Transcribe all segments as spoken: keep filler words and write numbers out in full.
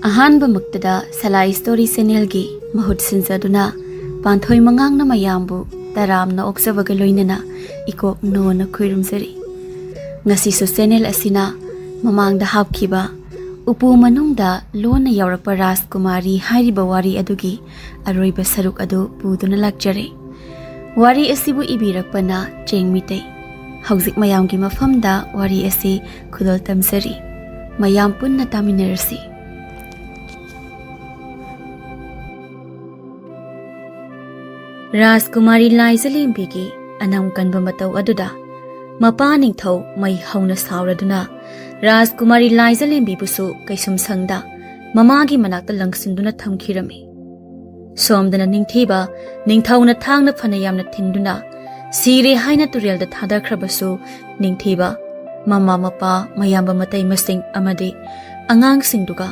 ꯑꯍꯥꯟꯕꯃꯛꯇꯗ ꯁꯂꯥꯏ story ꯆꯦꯅꯦꯜꯒꯤ ꯃꯍꯨꯠ ꯁꯤꯟꯖꯗꯨꯅ ꯄꯥꯟꯊꯣꯏ ꯃꯉꯥꯡꯅ ꯃꯌꯥꯝꯕꯨ ꯇꯔꯥꯝꯅ ꯑꯣꯛꯆꯕꯒ ꯂꯣꯏꯅꯅ ꯏꯀꯣꯛ ꯅꯣꯟꯅ ꯈꯨꯔꯨꯝꯖꯔꯤ꯫ ꯉꯁꯤꯁꯨ ꯆꯦꯅꯦꯜ ꯑꯁꯤꯅ ꯃꯃꯥꯡꯗ ꯍꯥꯞꯈꯤꯕ ꯎꯄꯨ ꯃꯅꯨꯡꯗ ꯂꯣꯟꯅ ꯌꯥꯎꯔꯛꯄ ꯔꯥꯖꯀꯨꯃꯥꯔꯤ ꯍꯥꯏꯔꯤꯕ ꯋꯥꯔꯤ ꯑꯗꯨꯒꯤ ꯑꯔꯣꯏꯕ ꯁꯔꯨꯛ ꯑꯗꯨ ꯄꯨꯗꯨꯅ ꯂꯥꯛꯆꯔꯦ꯫ ꯋꯥꯔꯤ ꯑꯁꯤꯕꯨ ꯏꯕꯤꯔꯛꯄꯅ ꯆꯦꯡ ꯃꯤꯇꯩ꯫ ꯍꯧꯖꯤꯛ ꯃꯌꯥꯝꯒꯤ ꯃꯐꯝꯗ ꯋꯥꯔꯤ ꯑꯁꯤ ꯈꯨꯗꯣꯜ ꯇꯝꯖꯔꯤ꯫ ꯃꯌꯥꯝ ꯄꯨꯟꯅ ꯇꯥꯃꯤꯟꯅꯔꯁꯤ꯫ ꯔꯥꯖꯀꯨꯃꯥꯔꯤ ꯂꯥꯏꯖꯂꯦꯝꯕꯤꯒꯤ ꯑꯅꯝ ꯀꯟꯕ ꯃꯇꯧ ꯑꯗꯨꯗ ꯃꯄꯥ ꯅꯤꯡꯊꯧ ꯃꯩ ꯍꯧꯅ ꯁꯥꯎꯔꯗꯨꯅ ꯔꯥꯖꯀꯨꯃꯥꯔꯤ ꯂꯥꯏꯖꯂꯦꯝꯕꯤꯕꯨꯁꯨ ꯀꯩꯁꯨꯝꯁꯪꯗ ꯃꯃꯥꯒꯤ ꯃꯅꯥꯛꯇ ꯂꯪꯁꯤꯟꯗꯨꯅ ꯊꯝꯈꯤꯔꯝꯃꯤ꯫ ꯁꯣꯝꯗꯅ ꯅꯤꯡꯊꯤꯕ ꯅꯤꯡꯊꯧꯅ ꯊꯥꯡꯅ ꯐꯅ ꯌꯥꯝꯅ ꯊꯤꯟꯗꯨꯅ ꯁꯤꯔꯦ ꯍꯥꯏꯅ ꯇꯨꯔꯦꯜꯗ ꯊꯥꯗꯈ꯭ꯔꯕꯁꯨ, ꯅꯤꯡꯊꯤꯕ, ꯃꯃꯥ ꯃꯄꯥ, ꯃꯌꯥꯝꯕ ꯃꯇꯩ ꯃꯁꯤꯡ ꯑꯃꯗꯤ ꯑꯉꯥꯡꯁꯤꯡꯗꯨꯒ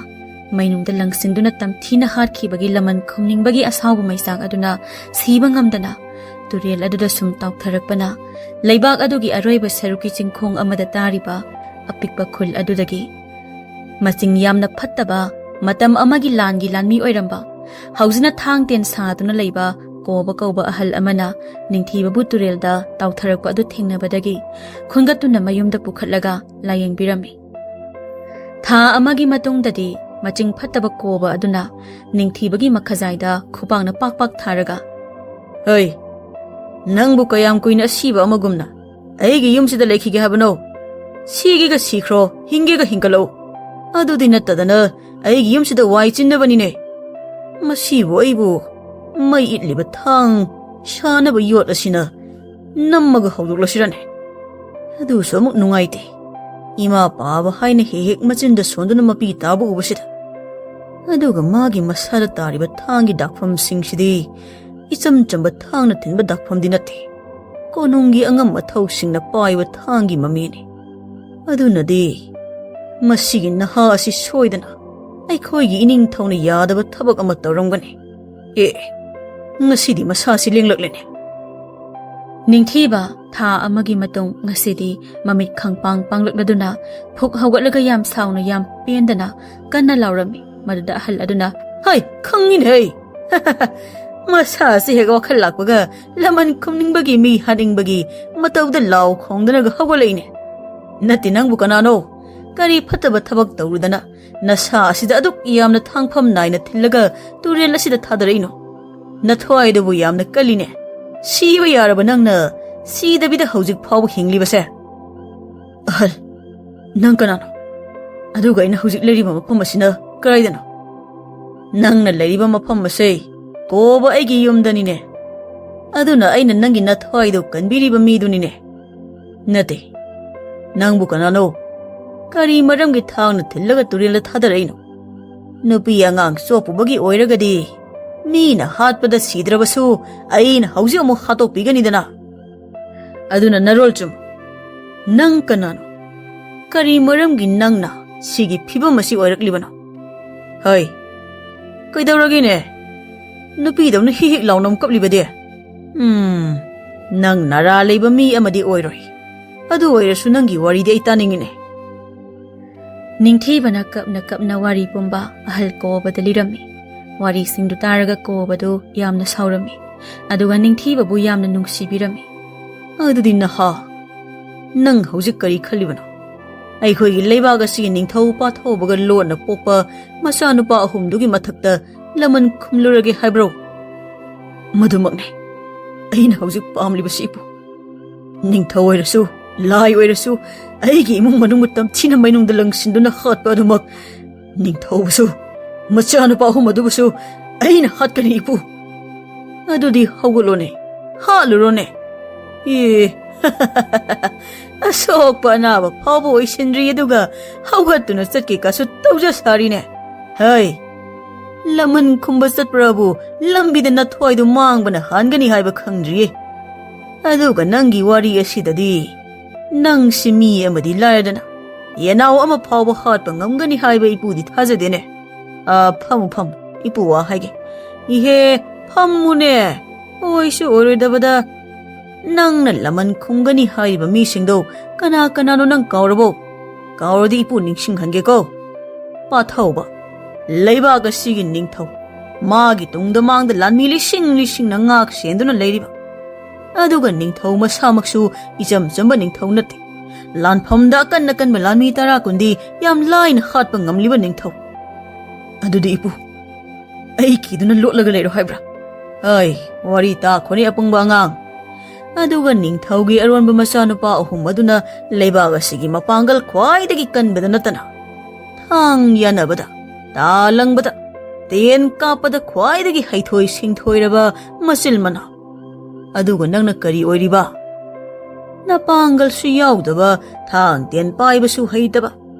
ꯃꯩꯅꯨꯡꯗ ꯂꯪꯁꯤꯟꯗꯨꯅ ꯇꯝꯊꯤꯅ ꯍꯥꯠꯈꯤꯕꯒꯤ ꯂꯃꯟ ꯈꯨꯝꯅꯤꯡꯕꯒꯤ ꯑꯁꯥꯎꯕ ꯃꯩꯆꯥꯛ ꯑꯗꯨꯅ ꯁꯤꯕ ꯉꯝꯗꯅ ꯇꯨꯔꯦꯜ ꯑꯗꯨꯗ ꯁꯨꯝ ꯇꯥꯎꯊꯔꯛꯄꯅ, ꯂꯩꯕꯥꯛ ꯑꯗꯨꯒꯤ ꯑꯔꯣꯏꯕ ꯁꯔꯨꯛꯀꯤ ꯆꯤꯡꯈꯣꯡ ꯑꯃꯗ ꯇꯥꯔꯤꯕ ꯑꯄꯤꯛꯄ ꯈꯨꯜ ꯑꯗꯨꯗꯒꯤ ꯃꯆꯤꯡ ꯌꯥꯝꯅ ꯐꯠꯇꯕ, ꯃꯇꯝ ꯑꯃꯒꯤ ꯂꯥꯟꯒꯤ ꯂꯥꯟꯃꯤ ꯑꯣꯏꯔꯝꯕ, ꯍꯧꯖꯤꯛꯅ ꯊꯥꯡ ꯇꯦꯟ ꯁꯥꯗꯨꯅ ꯂꯩꯕ ꯀꯣꯕ ꯀꯧꯕ ꯑꯍꯜ ꯑꯃꯅ ꯅꯤꯡꯊꯤꯕꯕꯨ ꯇꯨꯔꯦꯜꯗ ꯇꯥꯎꯊꯔꯛꯄ ꯑꯗꯨ ꯊꯦꯡꯅꯕꯗꯒꯤ ꯈꯨꯟꯒꯠꯇꯨꯅ ꯃꯌꯨꯝꯗ ꯄꯨꯈꯠꯂꯒ ꯂꯥꯌꯦꯡꯕꯤꯔꯝꯃꯤ꯫ ꯊꯥ ꯑꯃꯒꯤ ꯃꯇꯨꯡꯗꯗꯤ ꯃꯆꯤꯡ ꯐꯠꯇꯕ ꯀꯣꯕ ꯑꯗꯨꯅ ꯅꯤꯡꯊꯤꯕꯒꯤ ꯃꯈꯖꯥꯏꯗ ꯈꯨꯄꯥꯛꯅ ꯄꯥꯛ ꯄꯥꯛ ꯊꯥꯔꯒ, "ꯍꯩ, ꯅꯪꯕꯨ ꯀꯌꯥꯝ ꯀꯨꯏꯅ ꯑꯁꯤꯕ ꯑꯃꯒꯨꯝꯅ ꯑꯩꯒꯤ ꯌꯨꯝꯁꯤꯗ ꯂꯩꯈꯤꯒꯦ ꯍꯥꯏꯕꯅꯣ? ꯁꯤꯒꯦꯒ ꯁꯤꯈ꯭ꯔꯣ, ꯍꯤꯡꯒꯦꯒ ꯍꯤꯡꯒꯠꯂꯛꯎ꯫ ꯑꯗꯨꯗꯤ ꯅꯠꯇꯗꯅ ꯑꯩꯒꯤ ꯌꯨꯝꯁꯤꯗ ꯋꯥꯏ ꯆꯤꯟꯅꯕꯅꯤꯅꯦ꯫ ꯃꯁꯤꯕꯨ ꯑꯩꯕꯨ ꯃꯩ ꯏꯠꯂꯤꯕ ꯊꯥꯡ ꯁꯥꯅꯕ ꯌꯣꯠ ꯑꯁꯤꯅ ꯅꯝꯃꯒ ꯍꯧꯗꯣꯛꯂꯁꯤꯔꯅꯦ? ꯑꯗꯨꯁꯨ ꯑꯃꯨꯛ ꯅꯨꯡꯉꯥꯏꯇꯦ꯫ ꯏꯃꯥ ꯄꯥꯕ ꯍꯥꯏꯅ ꯍꯦꯛ ꯍꯦꯛ ꯃꯆꯤꯟꯗ ꯁꯣꯟꯗꯨꯅ ꯃꯄꯤ ꯇꯥꯕ ꯎꯕꯁꯤꯗ꯫ ꯑꯗꯨꯒ ꯃꯥꯒꯤ ꯃꯁꯥꯗ ꯇꯥꯔꯤꯕ ꯊꯥꯡꯒꯤ ꯗꯥꯛꯐꯝꯁꯤꯡꯁꯤꯗꯤ ꯏꯆꯝ ꯆꯝꯕ ꯊꯥꯡꯅ ꯊꯤꯟꯕ ꯗꯥꯛꯐꯝꯗꯤ ꯅꯠꯇꯦ꯫ ꯀꯣꯅꯨꯡꯒꯤ ꯑꯉꯝ ꯑꯊꯧꯁꯤꯡꯅ ꯄꯥꯏꯕ ꯊꯥꯡꯒꯤ ꯃꯃꯤꯅꯤ꯫ ꯑꯗꯨꯅꯗꯤ ꯃꯁꯤꯒꯤ ꯅꯍꯥ ꯑꯁꯤ ꯁꯣꯏꯗꯅ ꯑꯩꯈꯣꯏꯒꯤ ꯏꯅꯤꯡꯊꯧꯅ ꯌꯥꯗꯕ ꯊꯕꯛ ꯑꯃ ꯇꯧꯔꯝꯒꯅꯤ꯫ ꯑꯦ, ꯉꯁꯤꯗꯤ ꯃꯁꯥꯁꯤ ꯂꯦꯡꯂꯛꯂꯦꯅꯦ꯫" ꯅꯤꯡꯊꯤꯕ ꯊꯥ ꯑꯃꯒꯤ ꯃꯇꯨꯡ ꯉꯁꯤꯗꯤ ꯃꯃꯤꯠ ꯈꯪꯄꯥꯡ ꯄꯥꯡꯂꯛꯂꯗꯨꯅ ꯐꯨꯛ ꯍꯧꯒꯠꯂꯒ ꯌꯥꯝ ꯁꯥꯎꯅ ꯌꯥꯝ ꯄꯦꯟꯗꯅ ꯀꯟꯅ ꯂꯥꯎꯔꯝꯃꯤ꯫ ꯃꯗꯨꯗ ꯑꯍꯜ ꯑꯗꯨꯅ, "ꯍꯩ, ꯈꯪꯉꯤꯅꯦ ꯍꯩ꯫ ꯃꯁꯥ ꯑꯁꯤ ꯍꯦꯛ ꯋꯥꯈꯜ ꯂꯥꯛꯄꯒ ꯂꯃꯟ ꯈꯨꯝꯅꯤꯡꯕꯒꯤ, ꯃꯤ ꯍꯥꯠꯅꯤꯡꯕꯒꯤ ꯃꯇꯧꯗ ꯂꯥꯎ ꯈꯣꯡꯗꯅꯒ ꯍꯧꯒꯠꯂꯛꯏꯅꯦ꯫ ꯅꯠꯇꯦ, ꯅꯪꯕꯨ ꯀꯅꯥꯅꯣ? ꯀꯔꯤ ꯐꯠꯇꯕ ꯊꯕꯛ ꯇꯧꯔꯨꯗꯅ ꯅꯁꯥ ꯑꯁꯤꯗ ꯑꯗꯨꯛ ꯌꯥꯝꯅ ꯊꯥꯡꯐꯝ ꯅꯥꯏꯅ ꯊꯤꯜꯂꯒ ꯇꯨꯔꯦꯜ ꯑꯁꯤꯗ ꯊꯥꯗꯔꯛꯏꯅꯣ? ꯅꯊ꯭ꯋꯥꯏꯗꯨꯕꯨ ꯌꯥꯝꯅ ꯀꯜꯂꯤꯅꯦ꯫ ꯁꯤꯕ ꯌꯥꯔꯕ ꯅꯪꯅ ꯁꯤꯗꯕꯤꯗ ꯍꯧꯖꯤꯛ ꯐꯥꯎꯕ ꯍꯤꯡꯂꯤꯕꯁꯦ?" "ꯑꯍꯜ, ꯅꯪ ꯀꯅꯥꯅꯣ? ꯑꯗꯨꯒ ꯑꯩꯅ ꯍꯧꯖꯤꯛ ꯂꯩꯔꯤꯕ ꯃꯐꯝ ꯑꯁꯤꯅ ꯀꯗꯥꯏꯗꯅꯣ?" "ꯅꯪꯅ ꯂꯩꯔꯤꯕ ꯃꯐꯝ ꯑꯁꯦ ꯀꯣꯕ ꯑꯩꯒꯤ ꯌꯨꯝꯗꯅꯤꯅꯦ꯫ ꯑꯗꯨꯅ ꯑꯩꯅ ꯅꯪꯒꯤ ꯅꯊ꯭ꯋꯥꯏꯗꯨ ꯀꯟꯕꯤꯔꯤꯕ ꯃꯤꯗꯨꯅꯤꯅꯦ꯫ ꯅꯠꯇꯦ, ꯅꯪꯕꯨ ꯀꯅꯥꯅꯣ? ꯀꯔꯤ ꯃꯔꯝꯒꯤ ꯊꯥꯡꯅ ꯊꯤꯜꯂꯒ ꯇꯨꯔꯦꯜꯗ ꯊꯥꯗꯔꯛꯏꯅꯣ? ꯅꯨꯄꯤ ꯑꯉꯥꯡ ꯆꯣꯞꯄꯨꯕꯒꯤ ꯑꯣꯏꯔꯒꯗꯤ ꯃꯤꯅ ꯍꯥꯠꯄꯗ ꯁꯤꯗ꯭ꯔꯕꯁꯨ ꯑꯩꯅ ꯍꯧꯖꯤꯛ ꯑꯃꯨꯛ ꯍꯥꯠꯇꯣꯛꯄꯤꯒꯅꯤꯗꯅ꯫ ꯑꯗꯨꯅ ꯅꯔꯣꯜ ꯆꯨꯝ꯫ ꯅꯪ ꯀꯅꯥꯅꯣ? ꯀꯔꯤ ꯃꯔꯝꯒꯤ ꯅꯪꯅ ꯁꯤꯒꯤ ꯐꯤꯕꯝ ꯑꯁꯤ ꯑꯣꯏꯔꯛꯂꯤꯕꯅꯣ?" "ꯍꯩ, ꯀꯩꯗꯧꯔꯒꯦꯅꯦ? ꯅꯨꯄꯤꯗꯧꯅ ꯍꯤꯛ ꯍꯤꯛ ꯂꯥꯎꯅ ꯑꯃꯨꯛ ꯀꯞꯂꯤꯕꯗꯤ? ꯎꯝ, ꯅꯪ ꯅꯔꯥ ꯂꯩꯕ ꯃꯤ ꯑꯃꯗꯤ ꯑꯣꯏꯔꯣꯏ꯫ ꯑꯗꯨ ꯑꯣꯏꯔꯁꯨ ꯅꯪꯒꯤ ꯋꯥꯔꯤꯗꯤ ꯑꯩ ꯇꯥꯅꯤꯡꯉꯤꯅꯦ꯫" ꯅꯤꯡꯊꯤꯕꯅ ꯀꯞꯅ ꯀꯞꯅ ꯋꯥꯔꯤ ꯄꯨꯝꯕ ꯑꯍꯜ ꯀꯣꯕꯗ ꯂꯤꯔꯝꯃꯤ꯫ ꯋꯥꯔꯤꯁꯤꯡꯗꯨ ꯇꯥꯔꯒ ꯀꯣꯕꯗꯨ ꯌꯥꯝꯅ ꯁꯥꯎꯔꯝꯃꯤ꯫ ꯑꯗꯨꯒ ꯅꯤꯡꯊꯤꯕꯕꯨ ꯌꯥꯝꯅ ꯅꯨꯡꯁꯤꯕꯤꯔꯝꯃꯤ꯫ "ꯑꯗꯨꯗꯤ ꯅꯍꯥ, ꯅꯪ ꯍꯧꯖꯤꯛ ꯀꯔꯤ ꯈꯜꯂꯤꯕꯅꯣ? ꯑꯩꯈꯣꯏꯒꯤ ꯂꯩꯕꯥꯛ ꯑꯁꯤꯒꯤ ꯅꯤꯡꯊꯧ ꯄꯥꯊꯧꯕꯒ ꯂꯣꯟꯅ ꯄꯣꯛꯄ ꯃꯆꯥꯅꯨꯄꯥ ꯑꯍꯨꯝꯗꯨꯒꯤ ꯃꯊꯛꯇ ꯂꯃꯟ ꯈꯨꯝꯂꯨꯔꯒꯦ ꯍꯥꯏꯕ꯭ꯔꯣ?" "ꯃꯗꯨꯃꯛꯅꯤ ꯑꯩꯅ ꯍꯧꯖꯤꯛ ꯄꯥꯝꯂꯤꯕꯁꯤ, ꯏꯄꯨ꯫ ꯅꯤꯡꯊꯧ ꯑꯣꯏꯔꯁꯨ, ꯂꯥꯏ ꯑꯣꯏꯔꯁꯨ, ꯑꯩꯒꯤ ꯏꯃꯨꯡ ꯃꯅꯨꯡꯕꯨ ꯇꯝꯊꯤꯅ ꯃꯩꯅꯨꯡꯗ ꯂꯪꯁꯤꯟꯗꯨꯅ ꯍꯥꯠꯄ ꯑꯗꯨꯃꯛ ꯅꯤꯡꯊꯧꯕꯨꯁꯨ, ꯃꯆꯥꯅꯨꯄꯥ ꯑꯍꯨꯝ ꯑꯗꯨꯕꯨꯁꯨ ꯑꯩꯅ ꯍꯥꯠꯀꯅꯤ, ꯏꯄꯨ꯫" "ꯑꯗꯨꯗꯤ ꯍꯧꯒꯠꯂꯣꯅꯦ, ꯍꯥꯠꯂꯨꯔꯣꯅꯦ꯫" "ꯑꯦ, ꯑꯁꯣꯛꯄ ꯑꯅꯥꯕ ꯐꯥꯎꯕ ꯑꯣꯏꯁꯤꯟꯗ꯭ꯔꯤ, ꯑꯗꯨꯒ ꯍꯧꯒꯠꯇꯨꯅ ꯆꯠꯀꯦ ꯀꯥꯁꯨ ꯇꯧꯖ ꯁꯥꯔꯤꯅꯦ꯫ ꯍꯩ, ꯂꯃꯟ ꯈꯨꯝꯕ ꯆꯠꯄ꯭ꯔꯕꯨ ꯂꯝꯕꯤꯗ ꯅꯊ꯭ꯋꯥꯏꯗꯨ ꯃꯥꯡꯕꯅ ꯍꯥꯟꯒꯅꯤ ꯍꯥꯏꯕ ꯈꯪꯗ꯭ꯔꯤꯌꯦ꯫ ꯑꯗꯨꯒ ꯅꯪꯒꯤ ꯋꯥꯔꯤ ꯑꯁꯤꯗꯗꯤ ꯅꯪꯁꯤ ꯃꯤ ꯑꯃꯗꯤ ꯂꯥꯏꯔꯗꯅ ꯌꯦꯅꯥꯎ ꯑꯃ ꯐꯥꯎꯕ ꯍꯥꯠꯄ ꯉꯝꯒꯅꯤ ꯍꯥꯏꯕ ꯏꯄꯨꯗꯤ ꯊꯥꯖꯗꯦꯅꯦ꯫ ꯑꯥ, ꯐꯝꯃꯨ, ꯐꯝꯃꯨ, ꯏꯄꯨ ꯋꯥ ꯍꯥꯏꯒꯦ꯫ ꯏꯍꯦ, ꯐꯝꯃꯨꯅꯦ꯫ ꯑꯣꯏꯁꯨ ꯑꯣꯏꯔꯣꯏꯗꯕꯗ, ꯅꯪꯅ ꯂꯃꯟ ꯈꯨꯝꯒꯅꯤ ꯍꯥꯏꯔꯤꯕ ꯃꯤꯁꯤꯡꯗꯣ ꯀꯅꯥ ꯀꯅꯥꯅꯣ ꯅꯪ ꯀꯥꯎꯔꯕꯣ? ꯀꯥꯎꯔꯗꯤ ꯏꯄꯨ ꯅꯤꯡꯁꯤꯡꯍꯟꯒꯦꯀꯣ꯫ ꯄꯥꯊꯧꯕ, ꯂꯩꯕꯥꯛ ꯑꯁꯤꯒꯤ ꯅꯤꯡꯊꯧ, ꯃꯥꯒꯤ ꯇꯨꯡꯗ ꯃꯥꯡꯗ ꯂꯥꯟꯃꯤ ꯂꯤꯁꯤꯡ ꯂꯤꯁꯤꯡꯅ ꯉꯥꯛ ꯁꯦꯟꯗꯨꯅ ꯂꯩꯔꯤꯕ꯫ ꯑꯗꯨꯒ ꯅꯤꯡꯊꯧ ꯃꯁꯥꯃꯛꯁꯨ ꯏꯆꯝ ꯆꯝꯕ ꯅꯤꯡꯊꯧ ꯅꯠꯇꯦ꯫ ꯂꯥꯟꯐꯝꯗ ꯑꯀꯟ ꯑꯀꯟꯕ ꯂꯥꯟꯃꯤ ꯇꯔꯥ ꯀꯨꯟꯗꯤ ꯌꯥꯝ ꯂꯥꯏꯅ ꯍꯥꯠꯄ ꯉꯝꯂꯤꯕ ꯅꯤꯡꯊꯧ꯫ ꯑꯗꯨꯗꯤ ꯏꯄꯨ, ꯑꯩ ꯀꯤꯗꯨꯅ ꯂꯣꯠꯂꯒ ꯂꯩꯔꯣ ꯍꯥꯏꯕ꯭ꯔꯥ? ꯑꯩ, ꯋꯥꯔꯤ ꯇꯥꯈꯣꯅꯦ, ꯑꯄꯪꯕ ꯑꯉꯥꯡ꯫ ꯑꯗꯨꯒ ꯅꯤꯡꯊꯧꯒꯤ ꯑꯔꯣꯟꯕ ꯃꯆꯥꯅꯨꯄꯥ ꯑꯍꯨꯝ ꯑꯗꯨꯅ ꯂꯩꯕꯥꯛ ꯑꯁꯤꯒꯤ ꯃꯄꯥꯡꯒꯜ ꯈ꯭ꯋꯥꯏꯗꯒꯤ ꯀꯟꯕꯗ ꯅꯠꯇꯅ, ꯊꯥꯡ ꯌꯥꯟꯅꯕꯗ, ꯇꯥ ꯂꯪꯕꯗ, ꯇꯦꯟ ꯀꯥꯞꯄꯗ ꯈ꯭ꯋꯥꯏꯗꯒꯤ ꯍꯩꯊꯣꯏ ꯁꯤꯡꯊꯣꯏꯔꯕ ꯃꯆꯤꯜ ꯃꯅꯥꯎ꯫ ꯑꯗꯨꯒ ꯅꯪꯅ ꯀꯔꯤ ꯑꯣꯏꯔꯤꯕ? ꯅꯄꯥꯡꯒꯜꯁꯨ ꯌꯥꯎꯗꯕ, ꯊꯥꯡ ꯇꯦꯟ ꯄꯥꯏꯕꯁꯨ ꯍꯩꯇꯕ,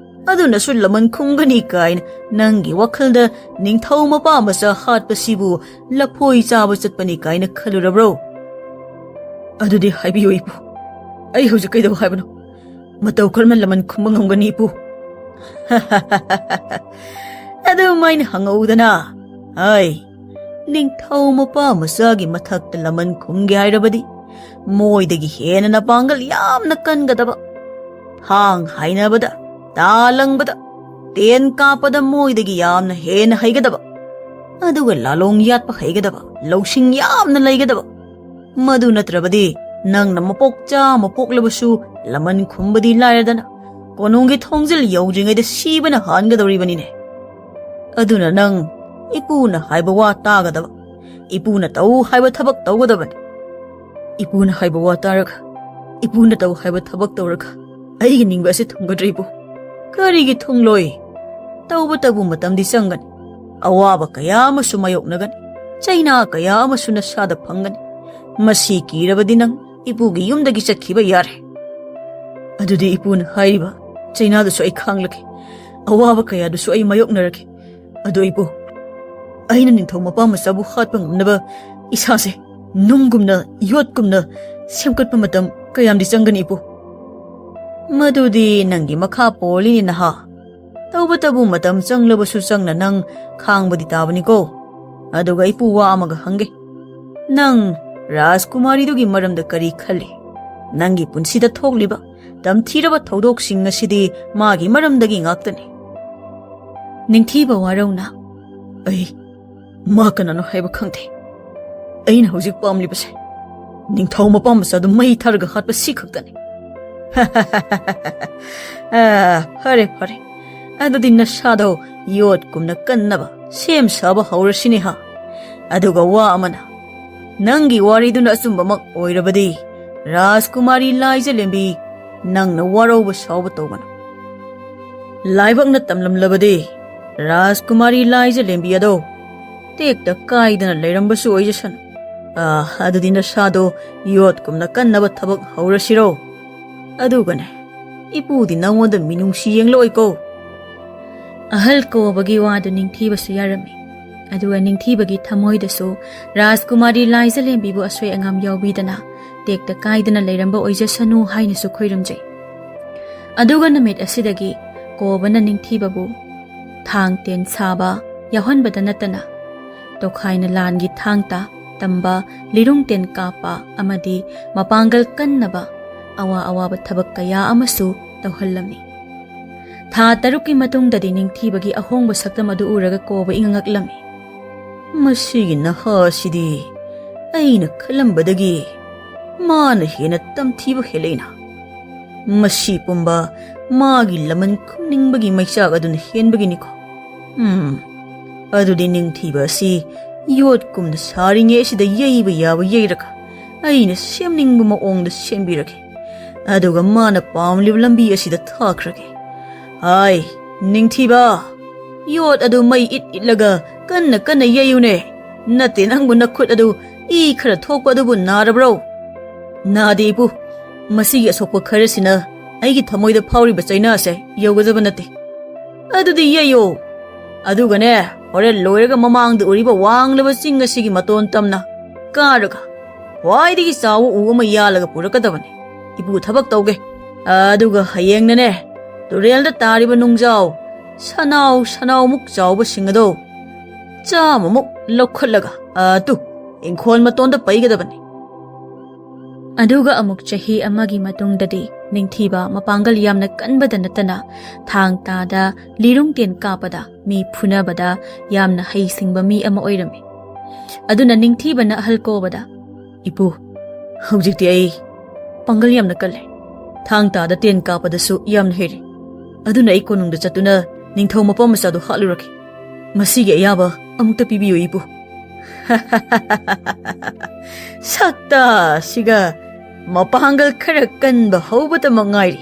ꯑꯗꯨꯅꯁꯨ ꯂꯃꯟ ꯈꯨꯝꯒꯅꯤ ꯀꯥꯏꯅ ꯅꯪꯒꯤ ꯋꯥꯈꯜꯗ ꯅꯤꯡꯊꯧ ꯃꯄꯥ ꯃꯆꯥ ꯍꯥꯠꯄꯁꯤꯕꯨ ꯂꯐꯣꯏ ꯆꯥꯕ ꯆꯠꯄꯅꯤ ꯀꯥꯏꯅ ꯈꯜꯂꯨꯔꯕ꯭ꯔꯣ? ꯑꯗꯨꯗꯤ ꯍꯥꯏꯕꯤꯌꯨ ꯏꯄꯨ, ꯑꯩ ꯍꯧꯖꯤꯛ ꯀꯩꯗꯧ ꯍꯥꯏꯕꯅꯣ? ꯃꯇꯧ ꯀꯔꯝꯅ ꯂꯃꯟ ꯈꯨꯝꯕ ꯉꯝꯒꯅꯤ ꯏꯄꯨ? ꯑꯗꯨꯃꯥꯏꯅ ꯍꯪꯉꯧꯗꯅ꯫ ꯍꯥꯏ, ꯅꯤꯡꯊꯧ ꯃꯄꯥ ꯃꯆꯥꯒꯤ ꯃꯊꯛꯇ ꯂꯃꯟ ꯈꯨꯝꯒꯦ ꯍꯥꯏꯔꯕꯗꯤ ꯃꯣꯏꯗꯒꯤ ꯍꯦꯟꯅ ꯅꯄꯥꯡꯒꯜ ꯌꯥꯝꯅ ꯀꯟꯒꯗꯕ, ꯊꯥꯡ ꯍꯥꯏꯅꯕꯗ, ꯇꯥ ꯂꯪꯕꯗ, ꯇꯦꯟ ꯀꯥꯞꯄꯗ ꯃꯣꯏꯗꯒꯤ ꯌꯥꯝꯅ ꯍꯦꯟꯅ ꯍꯩꯒꯗꯕ, ꯑꯗꯨꯒ ꯂꯥꯂꯣꯡ ꯌꯥꯠꯄ ꯍꯩꯒꯗꯕ, ꯂꯧꯁꯤꯡ ꯌꯥꯝꯅ ꯂꯩꯒꯗꯕ꯫ ꯃꯗꯨ ꯅꯠꯇ꯭ꯔꯕꯗꯤ ꯅꯪꯅ ꯃꯄꯣꯛ ꯆꯥꯝꯃ ꯄꯣꯛꯂꯕꯁꯨ ꯂꯃꯟ ꯈꯨꯝꯕꯗꯤ ꯂꯥꯏꯔꯗꯅ, ꯀꯣꯅꯨꯡꯒꯤ ꯊꯣꯡꯖꯤꯜ ꯌꯧꯗ꯭ꯔꯤꯉꯩꯗ ꯁꯤꯕꯅ ꯍꯥꯟꯒꯗꯧꯔꯤꯕꯅꯤꯅꯦ꯫ ꯑꯗꯨꯅ ꯅꯪ ꯏꯄꯨꯅ ꯍꯥꯏꯕ ꯋꯥ ꯇꯥꯒꯗꯕ, ꯏꯄꯨꯅ ꯇꯧ ꯍꯥꯏꯕ ꯊꯕꯛ ꯇꯧꯒꯗꯕꯅꯤ꯫ ꯏꯄꯨꯅ ꯍꯥꯏꯕ ꯋꯥ ꯇꯥꯔꯒ, ꯏꯄꯨꯅ ꯇꯧ ꯍꯥꯏꯕ ꯊꯕꯛ ꯇꯧꯔꯒ ꯑꯩꯒꯤ ꯅꯤꯡꯕ ꯑꯁꯤ ꯊꯨꯡꯒꯗ꯭ꯔꯤꯕꯨ? ꯀꯔꯤꯒꯤ ꯊꯨꯡꯂꯣꯏ? ꯇꯧꯕꯇꯕꯨ ꯃꯇꯝꯗꯤ ꯆꯪꯒꯅꯤ꯫ ꯑꯋꯥꯕ ꯀꯌꯥ ꯑꯃꯁꯨ ꯃꯥꯌꯣꯛꯅꯒꯅꯤ꯫ ꯆꯩꯅꯥ ꯀꯌꯥ ꯑꯃꯁꯨ ꯅꯁꯥꯗ ꯐꯪꯒꯅꯤ꯫ ꯃꯁꯤ ꯀꯤꯔꯕꯗꯤ ꯅꯪ ꯏꯄꯨꯒꯤ ꯌꯨꯝꯗꯒꯤ ꯆꯠꯈꯤꯕ ꯌꯥꯔꯦ꯫ ꯑꯗꯨꯗꯤ ꯏꯄꯨꯅ ꯍꯥꯏꯔꯤꯕ ꯆꯩꯅꯥꯗꯨꯁꯨ ꯑꯩ ꯈꯥꯡꯂꯒꯦ, ꯑꯋꯥꯕ ꯀꯌꯥꯗꯨꯁꯨ ꯑꯩ ꯃꯥꯌꯣꯛꯅꯔꯒꯦ꯫ ꯑꯗꯨ ꯏꯄꯨ, ꯑꯩꯅ ꯅꯤꯡꯊꯧ ꯃꯄꯥ ꯃꯆꯥꯕꯨ ꯍꯥꯠꯄ ꯉꯝꯅꯕ ꯏꯁꯥꯁꯦ ꯅꯨꯡꯒꯨꯝꯅ, ꯌꯣꯠꯀꯨꯝꯅ ꯁꯦꯝꯒꯠꯄ ꯃꯇꯝ ꯀꯌꯥꯝꯗꯤ ꯆꯪꯒꯅꯤ ꯏꯄꯨ? ꯃꯗꯨꯗꯤ ꯅꯪꯒꯤ ꯃꯈꯥ ꯄꯣꯜꯂꯤꯅꯦ ꯅꯍꯥ꯫ ꯇꯧꯕꯇꯕꯨ ꯃꯇꯝ ꯆꯪꯂꯕꯁꯨ ꯆꯪꯅ ꯅꯪ ꯈꯥꯡꯕꯗꯤ ꯇꯥꯕꯅꯤꯀꯣ꯫ ꯑꯗꯨꯒ ꯏꯄꯨ ꯋꯥ ꯑꯃꯒ ꯍꯪꯒꯦ꯫ ꯅꯪ ꯔꯥꯖꯀꯨꯃꯥꯔꯤꯗꯨꯒꯤ ꯃꯔꯝꯗ ꯀꯔꯤ ꯈꯜꯂꯤ? ꯅꯪꯒꯤ ꯄꯨꯟꯁꯤꯗ ꯊꯣꯛꯂꯤꯕ ꯇꯝꯊꯤꯔꯕ ꯊꯧꯗꯣꯛꯁꯤꯡ ꯑꯁꯤꯗꯤ ꯃꯥꯒꯤ ꯃꯔꯝꯗꯒꯤ ꯉꯥꯛꯇꯅꯤ꯫ ꯅꯤꯡꯊꯤꯕ ꯋꯥꯔꯧꯅ, "ꯑꯩ ꯃꯥ ꯀꯅꯥꯅꯣ ꯍꯥꯏꯕ ꯈꯪꯗꯦ꯫ ꯑꯩꯅ ꯍꯧꯖꯤꯛ ꯄꯥꯝꯂꯤꯕꯁꯦ ꯅꯤꯡꯊꯧ ꯃꯄꯥ ꯃꯆꯥꯗꯨ ꯃꯩ ꯊꯥꯔꯒ ꯍꯥꯠꯄ ꯁꯤ ꯈꯛꯇꯅꯤ꯫" "ꯑ, ꯐꯔꯦ, ꯐꯔꯦ꯫ ꯑꯗꯨꯗꯤ ꯅꯁꯥꯗꯣ ꯌꯣꯠꯀꯨꯝꯅ ꯀꯟꯅꯕ ꯁꯦꯝ ꯁꯥꯕ ꯍꯧꯔꯁꯤꯅꯦ ꯍꯥ? ꯑꯗꯨꯒ ꯋꯥ ꯑꯃꯅ, ꯅꯪꯒꯤ ꯋꯥꯔꯤꯗꯨꯅ ꯑꯆꯨꯝꯕꯃꯛ ꯑꯣꯏꯔꯕꯗꯤ, ꯔꯥꯖꯀꯨꯃꯥꯔꯤ ꯂꯥꯏꯖꯂꯦꯝꯕꯤ, ꯅꯪꯅ ꯋꯥꯔꯧꯕ ꯁꯥꯎꯕ ꯇꯧꯒꯅꯨ꯫ ꯂꯥꯏꯕꯛꯅ ꯇꯝꯂꯝꯂꯕꯗꯤ, ꯔꯥꯖꯀꯨꯃꯥꯔꯤ ꯂꯥꯏꯖꯂꯦꯝꯕꯤ ꯑꯗꯣ ꯇꯦꯛꯇ ꯀꯥꯏꯗꯅ ꯂꯩꯔꯝꯕꯁꯨ ꯑꯣꯏꯖꯁꯅꯨ꯫ ꯑꯥ, ꯑꯗꯨꯗꯤ ꯅꯁꯥꯗꯣ ꯌꯣꯠꯀꯨꯝꯅ ꯀꯟꯅꯕ ꯊꯕꯛ ꯍꯧꯔꯁꯤꯔꯣ? ꯑꯗꯨꯒꯅꯦ, ꯏꯄꯨꯗꯤ ꯅꯪꯉꯣꯟꯗ ꯃꯤꯅꯨꯡꯁꯤ ꯌꯦꯡꯂꯛꯑꯣꯏꯀꯣ꯫" ꯑꯍꯜ ꯀꯣꯕꯒꯤ ꯋꯥꯗꯨ ꯅꯤꯡꯊꯤꯕꯁꯨ ꯌꯥꯔꯝꯃꯤ꯫ ꯑꯗꯨꯒ ꯅꯤꯡꯊꯤꯕꯒꯤ ꯊꯃꯣꯏꯗꯁꯨ ꯔꯥꯖꯀꯨꯃꯥꯔꯤ ꯂꯥꯏꯖꯂꯦꯝꯕꯤꯕꯨ ꯑꯁꯣꯏ ꯑꯉꯥꯝ ꯌꯥꯎꯕꯤꯗꯅ ꯇꯦꯛꯇ ꯀꯥꯏꯗꯅ ꯂꯩꯔꯝꯕ ꯑꯣꯏꯖꯁꯅꯨ ꯍꯥꯏꯅꯁꯨ ꯈꯣꯏꯔꯝꯖꯩ꯫ ꯑꯗꯨꯒ ꯅꯨꯃꯤꯠ ꯑꯁꯤꯗꯒꯤ ꯀꯣꯕꯅ ꯅꯤꯡꯊꯤꯕꯕꯨ ꯊꯥꯡ ꯇꯦꯟ ꯁꯥꯕ ꯌꯥꯎꯍꯟꯕꯗ ꯅꯠꯇꯅ, ꯇꯣꯈꯥꯏꯅ ꯂꯥꯟꯒꯤ ꯊꯥꯡ ꯇꯥ ꯇꯝꯕ, ꯂꯤꯔꯨꯡ ꯇꯦꯟ ꯀꯥꯞꯄ ꯑꯃꯗꯤ ꯃꯄꯥꯡꯒꯜ ꯀꯟꯅꯕ ꯑꯋꯥ ꯑꯋꯥꯕ ꯊꯕꯛ ꯀꯌꯥ ꯑꯃꯁꯨ ꯇꯧꯍꯜꯂꯝꯃꯤ꯫ ꯊꯥ ꯇꯔꯨꯛꯀꯤ ꯃꯇꯨꯡꯗꯗꯤ ꯅꯤꯡꯊꯤꯕꯒꯤ ꯑꯍꯣꯡꯕ ꯁꯛꯇꯝ ꯑꯗꯨ ꯎꯔꯒ ꯀꯣꯕ ꯏꯉꯛ ꯉꯛꯂꯝꯃꯤ꯫ "ꯃꯁꯤꯒꯤ ꯅꯍꯥ ꯑꯁꯤꯗꯤ ꯑꯩꯅ ꯈꯜꯂꯝꯕꯗꯒꯤ ꯃꯥꯅ ꯍꯦꯟꯅ ꯇꯝꯊꯤꯕ ꯍꯦꯜꯂꯛꯏꯅ꯫ ꯃꯁꯤ ꯄꯨꯝꯕ ꯃꯥꯒꯤ ꯂꯃꯟ ꯈꯨꯝꯅꯤꯡꯕꯒꯤ ꯃꯩꯆꯥꯛ ꯑꯗꯨꯅ ꯍꯦꯟꯕꯒꯤꯅꯤꯀꯣ꯫ ꯎꯝ, ꯑꯗꯨꯗꯤ ꯅꯤꯡꯊꯤꯕ ꯑꯁꯤ ꯌꯣꯠꯀꯨꯝꯅ ꯁꯥꯔꯤꯉꯩ ꯑꯁꯤꯗ ꯌꯩꯕ ꯌꯥꯕ ꯌꯩꯔꯒ ꯑꯩꯅ ꯁꯦꯝꯅꯤꯡꯕ ꯃꯑꯣꯡꯗ ꯁꯦꯝꯕꯤꯔꯒꯦ꯫ ꯑꯗꯨꯒ ꯃꯥꯅ ꯄꯥꯝꯂꯤꯕ ꯂꯝꯕꯤ ꯑꯁꯤꯗ ꯊꯥꯈ꯭ꯔꯒꯦ꯫ ꯍꯥꯏ, ꯅꯤꯡꯊꯤꯕ, ꯌꯣꯠ ꯑꯗꯨ ꯃꯩ ꯏꯠ ꯏꯠꯂꯒ ꯀꯟꯅ ꯀꯟꯅ ꯌꯩꯌꯨꯅꯦ꯫ ꯅꯠꯇꯦ, ꯅꯪꯕꯨ ꯅꯈꯨꯠ ꯑꯗꯨ ꯏ ꯈꯔ ꯊꯣꯛꯄ ꯑꯗꯨꯕꯨ ꯅꯥꯔꯕ꯭ꯔꯣ?" "ꯅꯥꯗꯦ ꯏꯄꯨ, ꯃꯁꯤꯒꯤ ꯑꯁꯣꯛꯄ ꯈꯔꯁꯤꯅ ꯑꯩꯒꯤ ꯊꯃꯣꯏꯗ ꯐꯥꯎꯔꯤꯕ ꯆꯩꯅꯥꯁꯦ ꯌꯧꯒꯗꯕ ꯅꯠꯇꯦ꯫" "ꯑꯗꯨꯗꯤ ꯌꯩꯌꯣ꯫ ꯑꯗꯨꯒꯅꯦ, ꯍꯣꯔꯦꯟ ꯂꯣꯏꯔꯒ ꯃꯃꯥꯡꯗ ꯎꯔꯤꯕ ꯋꯥꯡꯂꯕ ꯆꯤꯡ ꯑꯁꯤꯒꯤ ꯃꯇꯣꯟ ꯇꯝꯅ ꯀꯥꯔꯒ ꯈ꯭ꯋꯥꯏꯗꯒꯤ ꯆꯥꯎꯕ ꯎ ꯑꯃ ꯌꯥꯜꯂꯒ ꯄꯨꯔꯛꯀꯗꯕꯅꯤ꯫ ꯏꯄꯨ ꯊꯕꯛ ꯇꯧꯒꯦ꯫ ꯑꯗꯨꯒ ꯍꯌꯦꯡꯅꯅꯦ, ꯇꯨꯔꯦꯜꯗ ꯇꯥꯔꯤꯕ ꯅꯨꯡꯖꯥꯎ ꯁꯅꯥꯎ ꯁꯅꯥꯎꯃꯨꯛ ꯆꯥꯎꯕꯁꯤꯡ ꯑꯗꯣ ꯆꯥꯝꯃꯃꯨꯛ ꯂꯧꯈꯠꯂꯒ ꯑꯗꯨ ꯏꯪꯈꯣꯜ ꯃꯇꯣꯟꯗ ꯄꯩꯒꯗꯕꯅꯤ꯫" ꯑꯗꯨꯒ ꯑꯃꯨꯛ ꯆꯍꯤ ꯑꯃꯒꯤ ꯃꯇꯨꯡꯗꯗꯤ ꯅꯤꯡꯊꯤꯕ ꯃꯄꯥꯡꯒꯜ ꯌꯥꯝꯅ ꯀꯟꯕꯗ ꯅꯠꯇꯅ ꯊꯥꯡ ꯇꯥꯗ ꯂꯤꯔꯨꯡ ꯇꯦꯟ ꯀꯥꯞꯄꯗ ꯃꯤ ꯐꯨꯅꯕꯗ ꯌꯥꯝꯅ ꯍꯩꯁꯤꯡꯕ ꯃꯤ ꯑꯃ ꯑꯣꯏꯔꯝꯃꯤ꯫ ꯑꯗꯨꯅ ꯅꯤꯡꯊꯤꯕꯅ ꯑꯍꯜ ꯀꯣꯕꯗ, "ꯏꯄꯨ, ꯍꯧꯖꯤꯛꯇꯤ ꯑꯩ ꯄꯥꯡꯒꯜ ꯌꯥꯝꯅ ꯀꯜꯂꯦ꯫ ꯊꯥꯡ ꯇꯥꯗ ꯇꯦꯟ ꯀꯥꯞꯄꯗꯁꯨ ꯌꯥꯝꯅ ꯍꯩꯔꯦ꯫ ꯑꯗꯨꯅ ꯑꯩ ꯀꯣꯅꯨꯡꯗ ꯆꯠꯇꯨꯅ ꯅꯤꯡꯊꯧ ꯃꯄꯥ ꯃꯆꯥꯗꯨ ꯍꯥꯠꯂꯨꯔꯒꯦ꯫ ꯃꯁꯤꯒꯤ ꯑꯌꯥꯕ ꯑꯃꯨꯛꯇ ꯄꯤꯕꯤꯌꯨ, ꯏꯄꯨ꯫" "ꯁꯛꯇ ꯑꯁꯤꯒ ꯃꯄꯥꯡꯒꯜ ꯈꯔ ꯀꯟꯕ ꯍꯧꯕꯇꯃꯛ ꯉꯥꯏꯔꯤ꯫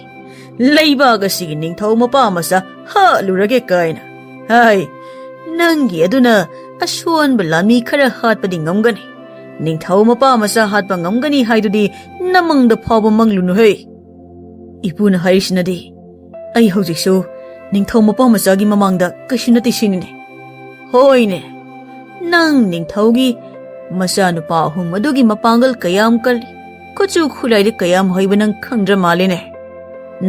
ꯂꯩꯕꯥꯛ ꯑꯁꯤꯒꯤ ꯅꯤꯡꯊꯧ ꯃꯄꯥ ꯃꯆꯥ ꯍꯥꯠꯂꯨꯔꯒꯦ ꯀꯥꯏꯅ꯫ ꯍꯥꯏ, ꯅꯪꯒꯤ ꯑꯗꯨꯅ ꯑꯁꯣꯟꯕ ꯂꯥꯟꯃꯤ ꯈꯔ ꯍꯥꯠꯄꯗꯤ ꯉꯝꯒꯅꯤ꯫ ꯅꯤꯡꯊꯧ ꯃꯄꯥ ꯃꯆꯥ ꯍꯥꯠꯄ ꯉꯝꯒꯅꯤ ꯍꯥꯏꯗꯨꯗꯤ ꯅꯃꯪꯗ ꯐꯥꯎꯕ ꯃꯪꯂꯨꯅꯨꯍꯦ꯫ ꯏꯄꯨꯅ ꯍꯥꯏꯔꯤꯁꯤꯅꯗꯤ ꯑꯩ ꯍꯧꯖꯤꯛꯁꯨ ꯅꯤꯡꯊꯧ ꯃꯄꯥ ꯃꯆꯥꯒꯤ ꯃꯃꯥꯡꯗ ꯀꯩꯁꯨ ꯅꯠꯇꯦ ꯁꯤꯅꯤꯅꯦ꯫ ꯍꯣꯏꯅꯦ, ꯅꯪ ꯅꯤꯡꯊꯧꯒꯤ ꯃꯆꯥꯅꯨꯄꯥ ꯑꯍꯨꯝ ꯑꯗꯨꯒꯤ ꯃꯄꯥꯡꯒꯜ ꯀꯌꯥꯝ ꯀꯜꯂꯤ, ꯈꯨꯠꯁꯨ ꯈꯨꯠꯂꯥꯏꯗꯤ ꯀꯌꯥꯝ ꯍꯩꯕ ꯅꯪ ꯈꯪꯗ꯭ꯔ ꯃꯥꯜꯂꯦꯅꯦ꯫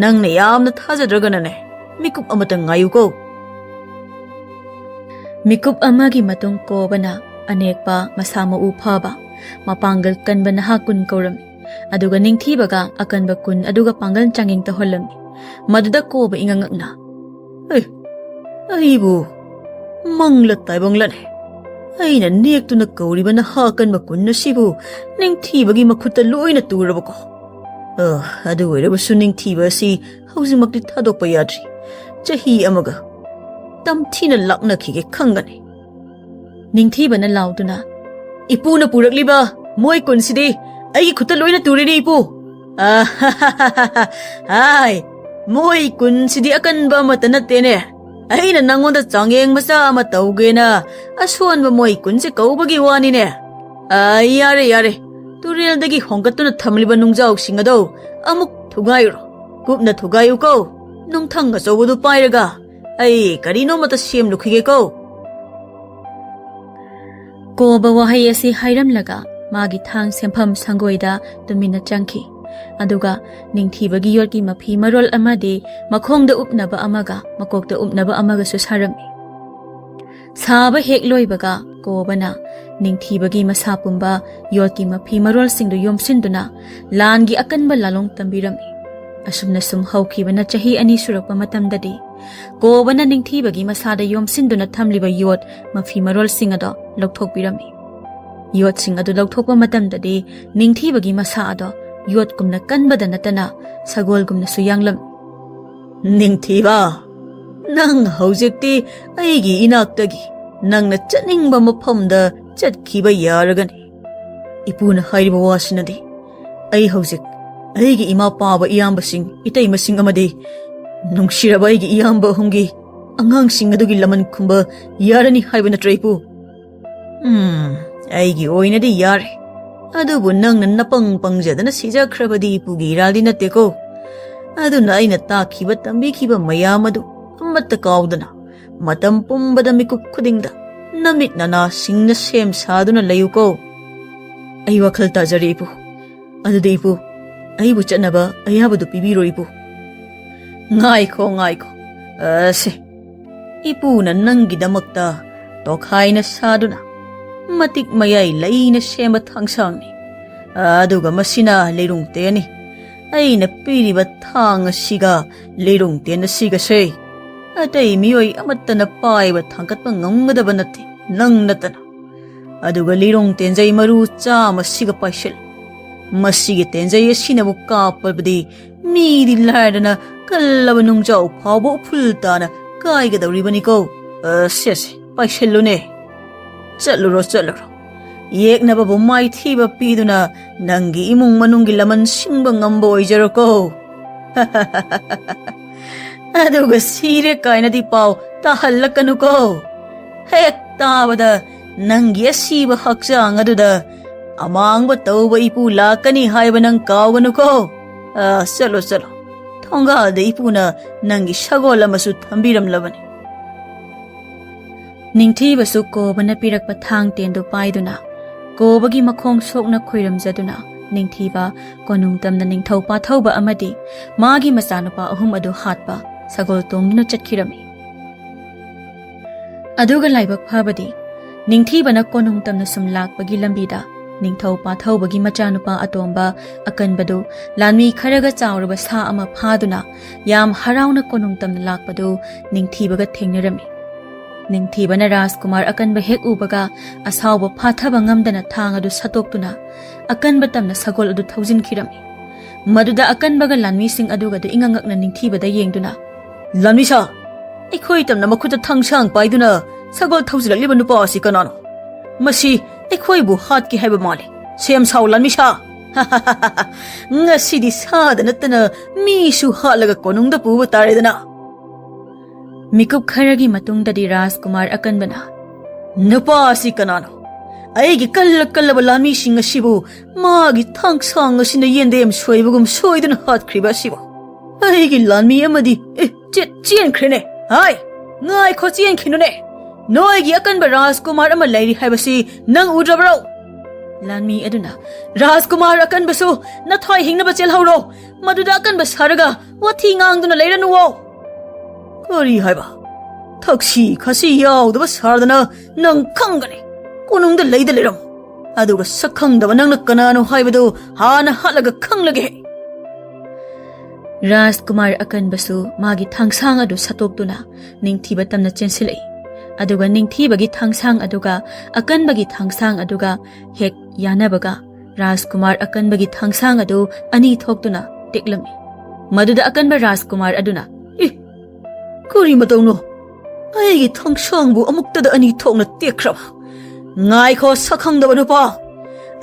ꯅꯪꯅ ꯌꯥꯝꯅ ꯊꯥꯖꯗ꯭ꯔꯒꯅꯅꯦ, ꯃꯤꯀꯨꯞ ꯑꯃꯇꯪ ꯉꯥꯏꯌꯨꯀꯣ꯫" ꯃꯤꯀꯨꯞ ꯑꯃꯒꯤ ꯃꯇꯨꯡ ꯀꯣꯕꯅ ꯑꯅꯦꯛꯄ, ꯃꯁꯥ ꯃꯎ ꯐꯕ, ꯃꯄꯥꯡꯒꯜ ꯀꯟꯕ ꯅꯍꯥ ꯀꯨꯟ ꯀꯧꯔꯝꯃꯤ꯫ ꯑꯗꯨꯒ ꯅꯤꯡꯊꯤꯕꯒ ꯑꯀꯟꯕ ꯀꯨꯟ ꯑꯗꯨꯒ ꯄꯥꯡꯒꯜ ꯆꯥꯡꯌꯦꯡ ꯇꯧꯍꯜꯂꯝꯃꯤ꯫ ꯃꯗꯨꯗ ꯀꯣꯕ ꯏꯉꯛ ꯉꯛꯅ, "ꯑꯦ, ꯑꯩꯕꯨ ꯃꯪꯂ ꯇꯥꯏꯕꯪꯂꯅꯦ? ꯑꯩꯅ ꯅꯦꯛꯇꯨꯅ ꯀꯧꯔꯤꯕ ꯅꯍꯥ ꯑꯀꯟꯕ ꯀꯨꯟ ꯑꯁꯤꯕꯨ ꯅꯤꯡꯊꯤꯕꯒꯤ ꯃꯈꯨꯠꯇ ꯂꯣꯏꯅ ꯇꯨꯔꯕꯀꯣ? ꯑ, ꯑꯗꯨ ꯑꯣꯏꯔꯕꯁꯨ ꯅꯤꯡꯊꯤꯕ ꯑꯁꯤ ꯍꯧꯖꯤꯛꯃꯛꯇꯤ ꯊꯥꯗꯣꯛꯄ ꯌꯥꯗ꯭ꯔꯤ꯫ ꯆꯍꯤ ꯑꯃꯒ ꯇꯝꯊꯤꯅ ꯂꯥꯛꯅꯈꯤꯒꯦ ꯈꯪꯒꯅꯤ꯫" ꯅꯤꯡꯊꯤꯕꯅ ꯂꯥꯎꯗꯨꯅ, "ꯏꯄꯨꯅ ꯄꯨꯔꯛꯂꯤꯕ ꯃꯣꯏ ꯀꯨꯟꯁꯤꯗꯤ ꯑꯩꯒꯤ ꯈꯨꯠꯇ ꯂꯣꯏꯅ ꯇꯨꯔꯦꯅꯦ, ꯏꯄꯨ꯫" "ꯑꯍꯥꯍꯥꯍꯥꯍꯥ, ꯍꯥꯏ, ꯃꯣꯏ ꯀꯨꯟꯁꯤꯗꯤ ꯑꯀꯟꯕ ꯑꯃꯠꯇ ꯅꯠꯇꯦꯅꯦ꯫ ꯑꯩꯅ ꯅꯪꯉꯣꯟꯗ ꯆꯥꯡꯌꯦꯡ ꯃꯆꯥ ꯑꯃ ꯇꯧꯒꯦꯅ ꯑꯁꯣꯟꯕ ꯃꯣꯏ ꯀꯨꯟꯁꯦ ꯀꯧꯕꯒꯤ ꯋꯥꯅꯤꯅꯦ꯫ ꯑ, ꯌꯥꯔꯦ, ꯌꯥꯔꯦ, ꯇꯨꯔꯦꯜꯗꯒꯤ ꯍꯣꯡꯒꯠꯇꯨꯅ ꯊꯝꯂꯤꯕ ꯅꯨꯡꯖꯥꯎꯁꯤꯡ ꯑꯗꯣ ꯑꯃꯨꯛ ꯊꯨꯒꯥꯏꯔꯣ꯫ ꯀꯨꯞꯅ ꯊꯨꯒꯥꯏꯌꯨꯀꯣ꯫ ꯅꯨꯡꯊꯪ ꯑꯆꯧꯕꯗꯨ ꯄꯥꯏꯔꯒ ꯑꯩ ꯀꯔꯤꯅꯣꯃꯇ ꯁꯦꯝꯂꯨꯈꯤꯒꯦꯀꯣ꯫" ꯀꯣꯕ ꯋꯥꯍꯩ ꯑꯁꯤ ꯍꯥꯏꯔꯝꯂꯒ ꯃꯥꯒꯤ ꯊꯥꯡ ꯁꯦꯝꯐꯝ ꯁꯪꯒꯣꯏꯗ ꯇꯨꯃꯤꯟꯅ ꯆꯪꯈꯤ꯫ ꯑꯗꯨꯒ ꯅꯤꯡꯊꯤꯕꯒꯤ ꯌꯣꯠꯀꯤ ꯃꯐꯤ ꯃꯔꯣꯜ ꯑꯃꯗꯤ ꯃꯈꯣꯡꯗ ꯎꯞꯅꯕ ꯑꯃꯒ ꯃꯀꯣꯛꯇ ꯎꯞꯅꯕ ꯑꯃꯒꯁꯨ ꯁꯥꯔꯝꯃꯤ꯫ ꯁꯥꯕ ꯍꯦꯛ ꯂꯣꯏꯕꯒ ꯀꯣꯕꯅ ꯅꯤꯡꯊꯤꯕꯒꯤ ꯃꯁꯥ ꯄꯨꯝꯕ ꯌꯣꯠꯀꯤ ꯃꯐꯤ ꯃꯔꯣꯜꯁꯤꯡꯗꯨ ꯌꯣꯝꯁꯤꯟꯗꯨꯅ ꯂꯥꯟꯒꯤ ꯑꯀꯟꯕ ꯂꯥꯂꯣꯡ ꯇꯝꯕꯤꯔꯝꯃꯤ꯫ ꯑꯁꯨꯝꯅ ꯁꯨꯝ ꯍꯧꯈꯤꯕꯅ ꯆꯍꯤ ꯑꯅꯤ ꯁꯨꯔꯛꯄ ꯃꯇꯝꯗꯗꯤ, ꯀꯣꯕꯅ ꯅꯤꯡꯊꯤꯕꯒꯤ ꯃꯁꯥꯗ ꯌꯣꯝꯁꯤꯟꯗꯨꯅ ꯊꯝꯂꯤꯕ ꯌꯣꯠ ꯃꯐꯤ ꯃꯔꯣꯜꯁꯤꯡ ꯑꯗꯣ ꯂꯧꯊꯣꯛꯄꯤꯔꯝꯃꯤ꯫ ꯌꯣꯠꯁꯤꯡ ꯑꯗꯨ ꯂꯧꯊꯣꯛꯄ ꯃꯇꯝꯗꯗꯤ ꯅꯤꯡꯊꯤꯕꯒꯤ ꯃꯁꯥ ꯑꯗꯣ ꯌꯣꯠꯀꯨꯝꯅ ꯀꯟꯕꯗ ꯅꯠꯇꯅ ꯁꯒꯣꯜꯒꯨꯝꯅꯁꯨ ꯌꯥꯡꯂꯝꯃꯤ꯫ "ꯅꯤꯡꯊꯤꯕ, ꯅꯪ ꯍꯧꯖꯤꯛꯇꯤ ꯑꯩꯒꯤ ꯏꯅꯥꯛꯇꯒꯤ ꯅꯪꯅ ꯆꯠꯅꯤꯡꯕ ꯃꯐꯝꯗ ꯆꯠꯈꯤꯕ ꯌꯥꯔꯒꯅꯤ꯫ ꯏꯄꯨꯅ ꯍꯥꯏꯔꯤꯕ ꯋꯥꯁꯤꯅꯗꯤ ꯑꯩ ꯍꯧꯖꯤꯛ ꯑꯩꯒꯤ ꯏꯃꯥ ꯄꯥꯕ ꯏꯌꯥꯝꯕꯁꯤꯡ, ꯏꯇꯩꯃꯁꯤꯡ ꯑꯃꯗꯤ ꯅꯨꯡꯁꯤꯔꯕ ꯑꯩꯒꯤ ꯏꯌꯥꯝꯕ ꯑꯍꯨꯝꯒꯤ ꯑꯉꯥꯡꯁꯤꯡ ꯑꯗꯨꯒꯤ ꯂꯃꯟ ꯈꯨꯝꯕ ꯌꯥꯔꯅꯤ ꯍꯥꯏꯕ ꯅꯠꯇ꯭ꯔ, ꯏꯄꯨ?" "ꯎꯝ, ꯑꯩꯒꯤ ꯑꯣꯏꯅꯗꯤ ꯌꯥꯔꯦ꯫ ꯑꯗꯨꯕꯨ ꯅꯪꯅ ꯅꯄꯪ ꯄꯪꯖꯗꯅ ꯁꯤꯖꯈ꯭ꯔꯕꯗꯤ ꯏꯄꯨꯒꯤ ꯏꯔꯥꯜꯗꯤ ꯅꯠꯇꯦꯀꯣ꯫ ꯑꯗꯨꯅ ꯑꯩꯅ ꯇꯥꯛꯈꯤꯕ ꯇꯝꯕꯤꯈꯤꯕ ꯃꯌꯥꯝ ꯑꯗꯨ ꯑꯃꯠꯇ ꯀꯥꯎꯗꯅ, ꯃꯇꯝ ꯄꯨꯝꯕꯗ ꯃꯤꯀꯨꯞ ꯈꯨꯗꯤꯡꯗ ꯅꯃꯤꯠ ꯅꯅꯥ ꯁꯤꯡꯅ ꯁꯦꯝ ꯁꯥꯗꯨꯅ ꯂꯩꯌꯨꯀꯣ꯫" "ꯑꯩ ꯋꯥꯈꯜ ꯇꯥꯖꯔꯦ, ꯏꯄꯨ꯫ ꯑꯗꯨꯗꯤ, ꯏꯄꯨ, ꯑꯩꯕꯨ ꯆꯠꯅꯕ ꯑꯌꯥꯕꯗꯨ ꯄꯤꯕꯤꯔꯣ, ꯏꯄꯨ꯫" "ꯉꯥꯏꯈꯣ, ꯉꯥꯏꯈꯣ꯫ ꯑꯁꯦ, ꯏꯄꯨꯅ ꯅꯪꯒꯤꯗꯃꯛꯇ ꯇꯣꯈꯥꯏꯅ ꯁꯥꯗꯨꯅ ꯃꯇꯤꯛ ꯃꯌꯥꯏ ꯂꯩꯅ ꯁꯦꯝꯕ ꯊꯥꯡꯁꯥꯡꯅꯤ꯫ ꯑꯗꯨꯒ ꯃꯁꯤꯅ ꯂꯤꯔꯨꯡ ꯇꯦꯟꯅꯤ꯫ ꯑꯩꯅ ꯄꯤꯔꯤꯕ ꯊꯥꯡ ꯑꯁꯤꯒ ꯂꯤꯔꯨꯡ ꯇꯦꯟ ꯑꯁꯤꯒꯁꯦ ꯑꯇꯩ ꯃꯤꯑꯣꯏ ꯑꯃꯠꯇꯅ ꯄꯥꯏꯕ ꯊꯥꯡꯒꯠꯄ ꯉꯝꯒꯗꯕ ꯅꯠꯇꯦ, ꯅꯪ ꯅꯠꯇꯅ꯫ ꯑꯗꯨꯒ ꯂꯤꯔꯨꯡ ꯇꯦꯟꯖꯩ ꯃꯔꯨ ꯆꯥꯝꯃꯁꯤꯒ ꯄꯥꯏꯁꯤꯜ꯫ ꯃꯁꯤꯒꯤ ꯇꯦꯟꯖꯩ ꯑꯁꯤꯅꯕꯨ ꯀꯥꯞꯄꯕꯗꯤ ꯃꯤꯗꯤ ꯂꯥꯏꯔꯗꯅ ꯀꯜꯂꯕ ꯅꯨꯡꯖꯥꯎ ꯐꯥꯎꯕ ꯎꯐꯨꯜ ꯇꯥꯅ ꯀꯥꯏꯒꯗꯧꯔꯤꯕꯅꯤꯀꯣ꯫ ꯑ, ꯁꯦ, ꯁꯦ, ꯄꯥꯏꯁꯤꯜꯂꯨꯅꯦ꯫ ꯆꯠꯂꯨꯔꯣ, ꯆꯠꯂꯨꯔꯣ꯫ ꯌꯦꯛꯅꯕꯕꯨ ꯃꯥꯏꯊꯤꯕ ꯄꯤꯗꯨꯅ ꯅꯪꯒꯤ ꯏꯃꯨꯡ ꯃꯅꯨꯡꯒꯤ ꯂꯃꯟ ꯁꯤꯡꯕ ꯉꯝꯕ ꯑꯣꯏꯖꯔꯣꯀꯣ꯫" "ꯑꯗꯨꯒ ꯁꯤꯔꯦ ꯀꯥꯏꯅꯗꯤ ꯄꯥꯎ ꯇꯥꯍꯜꯂꯛꯀꯅꯨꯀꯣ꯫ ꯍꯦꯛ ꯇꯥꯕꯗ ꯅꯪꯒꯤ ꯑꯁꯤꯕ ꯍꯛꯆꯥꯡ ꯑꯗꯨꯗ ꯑꯃꯥꯡꯕ ꯇꯧꯕ ꯏꯄꯨ ꯂꯥꯛꯀꯅꯤ ꯍꯥꯏꯕ ꯅꯪ ꯀꯥꯎꯒꯅꯨꯀꯣ꯫ ꯑ, ꯆꯠꯂꯣ, ꯆꯠꯂꯣ꯫ ꯊꯣꯡꯒꯥꯜꯗ ꯏꯄꯨꯅ ꯅꯪꯒꯤ ꯁꯒꯣꯜ ꯑꯃꯁꯨ ꯊꯝꯕꯤꯔꯝꯂꯕꯅꯤ꯫" ꯅꯤꯡꯊꯤꯕꯁꯨ ꯀꯣꯕꯅ ꯄꯤꯔꯛꯄ ꯊꯥꯡ ꯇꯦꯟꯗꯨ ꯄꯥꯏꯗꯨꯅ, ꯀꯣꯕꯒꯤ ꯃꯈꯣꯡ ꯁꯣꯛꯅ ꯈꯣꯏꯔꯝꯖꯗꯨꯅ, ꯅꯤꯡꯊꯤꯕ ꯀꯣꯅꯨꯡ ꯇꯝꯅ ꯅꯤꯡꯊꯧ ꯄꯥꯊꯧꯕ ꯑꯃꯗꯤ ꯃꯥꯒꯤ ꯃꯆꯥꯅꯨꯄꯥ ꯑꯍꯨꯝ ꯑꯗꯨ ꯍꯥꯠꯄ ꯁꯒꯣꯜ ꯇꯣꯡꯗꯨꯅ ꯆꯠꯈꯤꯔꯝꯃꯤ꯫ ꯑꯗꯨꯒ ꯂꯥꯏꯕꯛ ꯐꯕꯗꯤ, ꯅꯤꯡꯊꯤꯕꯅ ꯀꯣꯅꯨꯡ ꯇꯝꯅ ꯁꯨꯝ ꯂꯥꯛꯄꯒꯤ ꯂꯝꯕꯤꯗ ꯅꯤꯡꯊꯧ ꯄꯥꯊꯧꯕꯒꯤ ꯃꯆꯥꯅꯨꯄꯥ ꯑꯇꯣꯝꯕ ꯑꯀꯟꯕꯗꯨ ꯂꯥꯟꯃꯤ ꯈꯔꯒ ꯆꯥꯎꯔꯕ ꯁꯥ ꯑꯃ ꯐꯥꯗꯨꯅ ꯌꯥꯝ ꯍꯔꯥꯎꯅ ꯀꯣꯅꯨꯡ ꯇꯝꯅ ꯂꯥꯛꯄꯗꯨ ꯅꯤꯡꯊꯤꯕꯒ ꯊꯦꯡꯅꯔꯝꯃꯤ꯫ ꯅꯤꯡꯊꯤꯕꯅ ꯔꯥꯖꯀꯨꯃꯥꯔ ꯑꯀꯟꯕ ꯍꯦꯛ ꯎꯕꯒ ꯑꯁꯥꯎꯕ ꯐꯥꯊꯕ ꯉꯝꯗꯅ ꯊꯥꯡ ꯑꯗꯨ ꯁꯠꯇꯣꯛꯇꯨꯅ ꯑꯀꯟꯕ ꯇꯝꯅ ꯁꯒꯣꯜ ꯑꯗꯨ ꯊꯧꯖꯤꯟꯈꯤꯔꯝꯃꯤ꯫ ꯃꯗꯨꯗ ꯑꯀꯟꯕꯒ ꯂꯥꯟꯃꯤꯁꯤꯡ ꯑꯗꯨꯒꯗꯨ ꯏꯉꯛ ꯉꯛꯅ ꯅꯤꯡꯊꯤꯕꯗ ꯌꯦꯡꯗꯨꯅ, "ꯂꯥꯟꯃꯤꯁꯥ, ꯑꯩꯈꯣꯏ ꯇꯝꯅ ꯃꯈꯨꯠꯇ ꯊꯥꯡꯁꯥꯡ ꯄꯥꯏꯗꯨꯅ ꯁꯒꯣꯜ ꯊꯧꯖꯤꯜꯂꯛꯂꯤꯕ ꯅꯨꯄꯥ ꯑꯁꯤ ꯀꯅꯥꯅꯣ? ꯃꯁꯤ ꯑꯩꯈꯣꯏꯕꯨ ꯍꯥꯠꯀꯦ ꯍꯥꯏꯕ ꯃꯥꯜꯂꯤ꯫ ꯁꯦꯝ ꯁꯥꯎ ꯂꯥꯟꯃꯤꯁꯥ꯫ ꯉꯁꯤꯗꯤ ꯁꯥꯗ ꯅꯠꯇꯅ ꯃꯤꯁꯨ ꯍꯥꯠꯂꯒ ꯀꯣꯅꯨꯡꯗ ꯄꯨꯕ ꯇꯥꯔꯦꯗꯅ꯫" ꯃꯤꯀꯨꯞ ꯈꯔꯒꯤ ꯃꯇꯨꯡꯗꯗꯤ ꯔꯥꯖꯀꯨꯃꯥꯔ ꯑꯀꯟꯕꯅ, "ꯅꯨꯄꯥ ꯑꯁꯤ ꯀꯅꯥꯅꯣ? ꯑꯩꯒꯤ ꯀꯜꯂ ꯀꯜꯂꯕ ꯂꯥꯟꯃꯤꯁꯤꯡ ꯑꯁꯤꯕꯨ ꯃꯥꯒꯤ ꯊꯥꯡꯁꯥꯡ ꯑꯁꯤꯅ ꯌꯦꯟꯗꯦꯝ ꯁꯣꯏꯕꯒꯨꯝ ꯁꯣꯏꯗꯨꯅ ꯍꯥꯠꯈ꯭ꯔꯤꯕ ꯑꯁꯤꯕꯨ? ꯑꯩꯒꯤ ꯂꯥꯟꯃꯤ ꯑꯃꯗꯤ, ꯑꯦ, ꯆꯦ-, ꯆꯦꯟꯈ꯭ꯔꯦꯅꯦ꯫ ꯍꯥꯏ, ꯉꯥꯏꯈꯣ, ꯆꯦꯟꯈꯤꯅꯨꯅꯦ꯫ ꯅꯣꯏꯒꯤ ꯑꯀꯟꯕ ꯔꯥꯖꯀꯨꯃꯥꯔ ꯑꯃ ꯂꯩꯔꯤ ꯍꯥꯏꯕꯁꯤ ꯅꯪ ꯎꯗ꯭ꯔꯕ꯭ꯔꯣ?" ꯂꯥꯟꯃꯤ ꯑꯗꯨꯅ, "ꯔꯥꯖꯀꯨꯃꯥꯔ ꯑꯀꯟꯕꯁꯨ ꯅꯊ꯭ꯋꯥꯏ ꯍꯤꯡꯅꯕ ꯆꯦꯜꯍꯧꯔꯣ꯫ ꯃꯗꯨꯗ ꯑꯀꯟꯕ ꯁꯥꯔꯒ ꯋꯥꯊꯤ ꯉꯥꯡꯗꯨꯅ ꯂꯩꯔꯅꯨꯋꯣ꯫" "ꯀꯔꯤ ꯍꯥꯏꯕ? ꯊꯛꯁꯤ ꯈꯥꯁꯤ ꯌꯥꯎꯗꯕ ꯁꯥꯔꯗꯅ ꯅꯪ ꯈꯪꯒꯅꯤ꯫ ꯀꯣꯅꯨꯡꯗ ꯂꯩꯗ ꯂꯩꯔꯝꯃꯨ꯫ ꯑꯗꯨꯒ ꯁꯛꯈꯪꯗꯕ ꯅꯪꯅ ꯀꯅꯥꯅꯣ ꯍꯥꯏꯕꯗꯨ ꯍꯥꯟꯅ ꯍꯥꯠꯂꯒ ꯈꯪꯂꯒꯦ꯫" ꯔꯥꯖꯀꯨꯃꯥꯔ ꯑꯀꯟꯕꯁꯨ ꯃꯥꯒꯤ ꯊꯥꯡꯁꯥꯡ ꯑꯗꯨ ꯁꯠꯇꯣꯛꯇꯨꯅ ꯅꯤꯡꯊꯤꯕ ꯇꯝꯅ ꯆꯦꯟꯁꯤꯜꯂꯛꯏ꯫ ꯑꯗꯨꯒ ꯅꯤꯡꯊꯤꯕꯒꯤ ꯊꯥꯡꯁꯥꯡ ꯑꯗꯨꯒ ꯑꯀꯟꯕꯒꯤ ꯊꯥꯡꯁꯥꯡ ꯑꯗꯨꯒ ꯍꯦꯛ ꯌꯥꯅꯕꯒ ꯔꯥꯖꯀꯨꯃꯥꯔ ꯑꯀꯟꯕꯒꯤ ꯊꯥꯡꯁꯥꯡ ꯑꯗꯨ ꯑꯅꯤ ꯊꯣꯛꯇꯨꯅ ꯇꯦꯛꯂꯝꯃꯤ꯫ ꯃꯗꯨꯗ ꯑꯀꯟꯕ ꯔꯥꯖꯀꯨꯃꯥꯔ ꯑꯗꯨꯅ, "ꯑꯦ, ꯀꯔꯤ ꯃꯇꯧꯅꯣ? ꯑꯩꯒꯤ ꯊꯥꯡꯁꯥꯡꯕꯨ ꯑꯃꯨꯛꯇꯗ ꯑꯅꯤ ꯊꯣꯛꯅ ꯇꯦꯛꯈ꯭ꯔꯕ? ꯉꯥꯏꯈꯣ, ꯁꯛꯈꯪꯗꯕ ꯅꯨꯄꯥ,